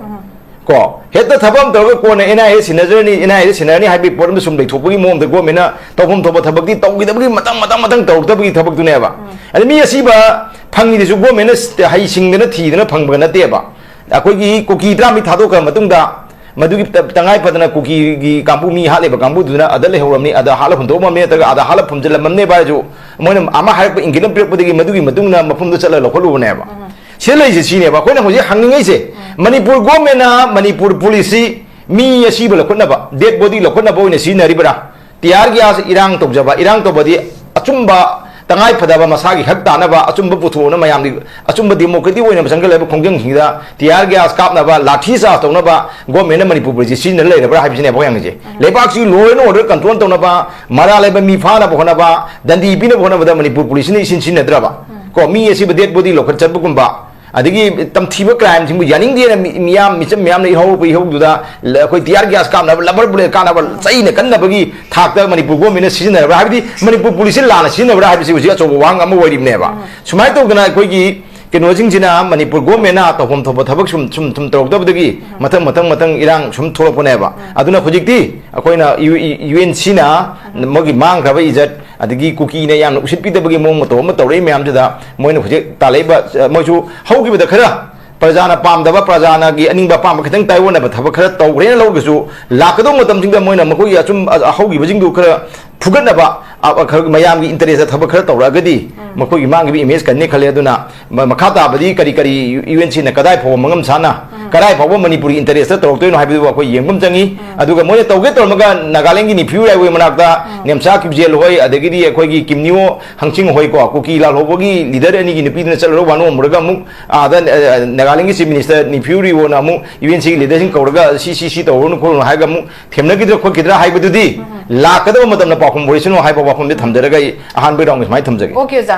ꯀꯣ, ꯍꯦꯛꯇ ꯊꯕꯛ ꯑꯃ ꯇꯧꯔꯒ ꯀꯣꯟꯅ and I A ꯁꯤꯟꯅꯖꯔꯅꯤ, and I A ꯁꯤꯟꯅꯔꯅꯤ ꯍꯥꯏꯕꯒꯤ ꯄꯣꯠ ꯑꯃ ꯁꯨꯝ ꯂꯩꯊꯣꯛꯄꯒꯤ ꯃꯑꯣꯡꯗ ꯒꯣꯔꯃꯦꯟꯅ ꯇꯧꯐꯝ ꯊꯣꯛꯄ ꯊꯕꯛꯇꯤ ꯇꯧꯈꯤꯗꯕꯒꯤ ꯃꯊꯪ, ꯃꯊꯪ, ꯃꯊꯪ ꯇꯧꯔꯛꯇꯕꯒꯤ ꯊꯕꯛꯇꯨꯅꯦꯕ꯫ ꯑꯗ ꯃꯤ ꯑꯁꯤꯕ ꯐꯪꯉꯤꯗꯨꯁꯨ ꯒꯣꯔꯃꯦꯟꯅ ꯍꯩꯁꯤꯡꯗꯅ ꯊꯤꯗꯅ ꯐꯪꯕ ꯅꯠꯇꯦꯕ꯫ ꯑꯩꯈꯣꯏꯒꯤ ꯀꯨꯀꯤ ꯇꯔꯥꯃꯔꯤ ꯊꯥꯗꯣꯛꯈ꯭ꯔ ꯃꯇꯨꯡꯗ ꯃꯗꯨꯒꯤ ꯇ-, ꯇꯉꯥꯏ ꯐꯗꯅ ꯀꯨꯀꯤꯒꯤ ꯀꯥꯡꯕꯨ ꯃꯤ ꯍꯥꯠꯂꯤꯕ ꯀꯥꯡꯕꯨꯗꯨꯅ ꯑꯗ ꯂꯩꯍꯧꯔꯝꯅꯤ, ꯑꯗ ꯍꯥꯠꯂ ꯍꯨꯟꯗꯣꯛꯑꯝꯃꯝꯅꯤ, ꯅꯠꯇ꯭ꯔꯒ ꯑꯗ ꯍꯥꯠꯂ ꯐꯨꯝꯖꯤꯜꯂꯝꯃꯝꯅꯦꯕ ꯍꯥꯏꯔꯁꯨ, ꯃꯣꯏꯅ ꯑꯃ ꯍꯥꯏꯔꯛꯄ ꯏꯪꯒꯤꯠ ꯑꯃ ꯄꯤꯔꯛꯄꯗꯒꯤ ꯃꯗꯨꯒꯤ ꯃꯇꯨꯡꯗ ꯃꯐꯝꯗꯨ ꯆꯠꯂ ꯂꯧꯈꯠꯂꯨꯕꯅꯦꯕ꯫ ꯁꯤ ꯂꯩꯁꯦ ꯁꯤꯅꯦꯕ ꯑꯩꯈꯣꯏꯅ ꯍꯧꯖꯤꯛ ꯍꯪꯅꯤꯡꯉꯤꯁꯦ꯫ ꯃꯅꯤꯄꯨꯔ ꯒꯣꯔꯃꯦꯟꯅ ꯃꯅꯤꯄꯨꯔ ꯄꯨꯂꯤꯁꯁꯤ ꯃꯤ ꯑꯁꯤꯕ ꯂꯧꯈꯠꯅꯕ, ꯗꯦꯗ ꯕꯣꯗꯤ ꯂꯧꯈꯠꯅꯕ ꯑꯣꯏꯅ ꯁꯤꯖꯤꯟꯅꯔꯤꯕ꯭ꯔꯥ? ꯇꯤꯌꯥꯔ ꯒ꯭ꯌꯥꯁ ꯏꯔꯥꯡ ꯇꯧꯖꯕ, ꯏꯔꯥꯡ ꯇꯧꯕꯗꯤ ꯑꯆꯨꯝꯕ, ꯇꯉꯥꯏ ꯐꯗꯕ, ꯃꯁꯥꯒꯤ ꯍꯛ ꯇꯥꯅꯕ ꯑꯆꯨꯝꯕ ꯄꯨꯊꯣꯛꯑꯅ ꯃꯌꯥꯝꯒꯤ ꯑꯆꯨꯝꯕ ꯗꯦꯃꯣꯀ꯭ꯔꯦꯇꯤꯛ ꯑꯣꯏꯅ ꯆꯪꯁꯤꯜꯂꯛꯂꯕ ꯈꯣꯡꯖꯪꯁꯤꯡꯗ ꯇꯤꯌꯥꯔ ꯒ꯭ꯌꯥꯁ ꯀꯥꯞꯅꯕ, ꯂꯥꯊꯤ ꯆꯥꯔꯖ ꯇꯧꯅꯕ ꯒꯣꯔꯃꯦꯟꯅ ꯃꯅꯤꯄꯨꯔ ꯄꯨꯂꯤꯁꯁꯤ ꯁꯤꯖꯤꯟꯅ ꯂꯩꯔꯕ꯭ꯔꯥ ꯍꯥꯏꯕꯁꯤꯅꯦꯕ ꯑꯩꯈꯣꯏ ꯍꯪꯉꯤꯁꯦ꯫ ꯂꯩꯕꯥꯛꯁꯤ law and order control ꯇꯧꯅꯕ, ꯃꯔꯥꯜ ꯂꯩꯕ ꯃꯤ ꯐꯥꯅꯕ ꯍꯣꯠꯅꯕ, ꯗꯟꯗꯤ ꯄꯤꯅꯕ ꯍꯣꯠꯅꯕꯗ ꯃꯅꯤꯄꯨꯔ ꯄꯨꯂꯤꯁꯁꯤꯅ ꯏꯁꯤꯟ ꯁꯤꯖꯤꯟꯅꯗ꯭ꯔꯕ? ꯀꯣ, ꯃꯤ ꯑꯁꯤꯕꯨ ꯗꯦꯗ ꯕꯣꯗꯤ ꯂꯧꯈꯠ ꯆꯠꯄꯒꯨꯝꯕ, ꯑꯗꯒꯤ ꯇꯝꯊꯤꯕ ꯀ꯭ꯔꯥꯏꯝꯁꯤꯡꯕꯨ ꯌꯥꯅꯤꯡꯗꯦꯅ ꯃꯤ-, ꯃꯤꯌꯥꯝ, ꯃꯤꯆꯝ ꯃꯌꯥꯝꯅ ꯏꯍꯧꯕ ꯏꯍꯧꯗꯨꯗ ꯂ-, ꯑꯩꯈꯣꯏ ꯇꯤꯌꯥꯔ ꯒ꯭ꯌꯥꯁ ꯀꯥꯞꯅꯕ, ꯂꯕꯔ ꯕꯨꯂꯦꯠ ꯀꯥꯞꯅꯕ, ꯆꯩꯅ ꯀꯟꯅꯕꯒꯤ ꯊꯥꯛꯇ ꯃꯅꯤꯄꯨꯔ ꯒꯣꯔꯃꯦꯟꯅ ꯁꯤꯖꯤꯟꯅꯔꯕ꯭ꯔꯥ? ꯍꯥꯏꯕꯗꯤ ꯃꯅꯤꯄꯨꯔ ꯄꯨꯂꯤꯁꯁꯤ ꯂꯥꯟꯅ ꯁꯤꯖꯤꯟꯅꯕ꯭ꯔꯥ ꯍꯥꯏꯕꯁꯤ ꯍꯧꯖꯤꯛ ꯑꯆꯧꯕ ꯋꯥꯍꯪ ꯑꯃ ꯑꯣꯏꯔꯤꯕꯅꯦꯕ꯫ ꯁꯨꯃꯥꯏꯅ ꯇꯧꯗꯅ ꯑꯩꯈꯣꯏꯒꯤ ꯀꯩꯅꯣꯁꯤꯡꯁꯤꯅ ꯃꯅꯤꯄꯨꯔ ꯒꯣꯔꯃꯦꯟꯅ ꯇꯧꯐꯝ ꯊꯣꯛꯄ ꯊꯕꯛ ꯁꯨꯝ, ꯁꯨꯝ, ꯁꯨꯝ ꯇꯧꯔꯛꯇꯕꯗꯒꯤ ꯃꯊꯪ, ꯃꯊꯪ, ꯃꯊꯪ ꯏꯔꯥꯡ ꯁꯨꯝ ꯊꯣꯛꯂꯛꯄꯅꯦꯕ꯫ ꯑꯗꯨꯅ ꯍꯧꯖꯤꯛꯇꯤ ꯑꯩꯈꯣꯏꯅ ꯌꯨ-, ꯌꯨ ꯑꯦꯟ ꯁꯤꯅ ꯃꯣꯏꯒꯤ ꯃꯥꯡꯈ꯭ꯔꯕ ꯏꯖꯠ, ꯑꯗꯒꯤ ꯀꯨꯀꯤꯅ ꯌꯥꯝꯅ ꯎꯁꯤꯠꯄꯤꯗꯕꯒꯤ ꯃꯑꯣꯡ ꯃꯇꯧ ꯑꯃ ꯇꯧꯔꯛꯏ ꯃꯌꯥꯝꯁꯤꯗ ꯃꯣꯏꯅ ꯍꯧꯖꯤꯛ ꯇꯥꯜꯂꯛꯏꯕ, ꯑ, ꯃꯣꯏꯁꯨ ꯍꯧꯈꯤꯕꯗ ꯈꯔ ꯄ꯭ꯔꯖꯥꯅ ꯄꯥꯝꯗꯕ, ꯄ꯭ꯔꯖꯥꯅꯒꯤ ꯑꯅꯤꯡꯕ ꯑꯄꯥꯝꯕ ꯈꯤꯇꯪ ꯇꯥꯏꯑꯣꯟꯅꯕ ꯊꯕꯛ ꯈꯔ ꯇꯧꯈ꯭ꯔꯦꯅ ꯂꯧꯔꯒꯁꯨ, ꯂꯥꯛꯀꯗꯧꯕ ꯃꯇꯝꯁꯤꯡꯗ ꯃꯣꯏꯅ ꯃꯈꯣꯏꯒꯤ ꯑꯆꯨꯝ-, ꯑ-, ꯑꯍꯧꯈꯤꯕꯁꯤꯡꯗꯨ ꯈꯔ ꯐꯨꯒꯠꯅꯕ, ꯑ, ꯑ, ꯈꯔ ꯃꯌꯥꯝꯒꯤ ꯏꯟꯇꯔꯦꯁꯇ ꯊꯕꯛ ꯈꯔ ꯇꯧꯔꯛꯑꯒꯗꯤ ꯃꯈꯣꯏꯒꯤ ꯃꯥꯡꯈꯤꯕ ꯏꯃꯦꯖ ꯀꯟꯅꯤ ꯈꯜꯂꯦ꯫ ꯑꯗꯨꯅ ꯃ-, ꯃꯈꯥ ꯇꯥꯕꯗꯤ ꯀꯔꯤ ꯀꯔꯤ ꯌꯨ ꯑꯦꯟ ꯁꯤꯅ ꯀꯗꯥꯏ ꯐꯥꯎꯕ ꯃꯉꯝ ꯁꯥꯅ, ꯀꯗꯥꯏ ꯐꯥꯎꯕ ꯃꯅꯤꯄꯨꯔꯒꯤ ꯏꯟꯇꯔꯦꯁꯇ ꯇꯧꯔꯛꯇꯣꯏꯅꯣ ꯍꯥꯏꯕꯗꯨ ꯑꯩꯈꯣꯏ ꯌꯦꯡꯕ ꯑꯃ ꯆꯪꯉꯤ꯫ ꯑꯗꯨꯒ ꯃꯣꯏꯅ ꯇꯧꯒꯦ ꯇꯧꯔꯝꯃꯒ ꯅꯥꯒꯥꯂꯦꯟꯒꯤ ꯅꯤꯐꯤꯌꯨ ꯔꯥꯏꯋꯦ ꯃꯅꯥꯛꯇ ꯅꯦꯝꯆꯥ ꯀꯤꯞꯖꯦꯜ ꯍꯣꯏ, ꯑꯗꯒꯤꯗꯤ ꯑꯩꯈꯣꯏꯒꯤ ꯀꯤꯝꯅꯤꯌꯣ ꯍꯪꯆꯤꯡ ꯍꯣꯏ, ꯀꯣ, ꯀꯨꯀꯤ ꯂꯥꯜꯍꯧꯕꯒꯤ ꯂꯤꯗꯔ ꯑꯅꯤꯒꯤ ꯅꯨꯄꯤꯗꯨꯅ ꯆꯠꯂꯨꯔꯒ ꯋꯥꯅꯣꯝꯃꯨꯔꯒ ꯑꯃꯨꯛ ꯑꯥꯗ, ꯑ, ꯅꯥꯒꯥꯂꯦꯟꯒꯤ ꯆꯤꯐ ꯃꯤꯅꯤꯁꯇꯔ ꯅꯤꯐꯤꯌꯨ ꯔꯤꯑꯣꯅ ꯑꯃꯨꯛ ꯌꯨ ꯑꯦꯟ ꯁꯤꯒꯤ ꯂꯤꯗꯔꯁꯤꯡ ꯀꯧꯔꯒ ꯁꯤ, ꯁꯤ, ꯁꯤ ꯇꯧꯔꯨꯅꯨ ꯈꯣꯠꯂꯨꯅꯨ ꯍꯥꯏꯔꯒ ꯑꯃꯨꯛ ꯊꯦꯝꯅꯈꯤꯗ꯭ꯔꯥ ꯈꯣꯠꯈꯤꯗ꯭ꯔꯥ ꯍꯥꯏꯕꯗꯨꯗꯤ ꯂꯥꯛꯀꯗꯕ ꯃꯇꯝꯗ ꯄꯥꯎꯈꯨꯝ ꯑꯣꯏꯁꯅꯨ ꯍꯥꯏꯕ ꯋꯥꯐꯝꯗꯤ ꯊꯝꯖꯔꯒ ꯑꯩ ꯑꯍꯥꯟꯕꯒꯤ ꯔꯥꯎꯟꯒꯤ ꯁꯨꯃꯥꯏꯅ ꯊꯝꯖꯒꯦ꯫ ꯑꯣꯀꯦ, ꯑꯣꯖꯥ꯫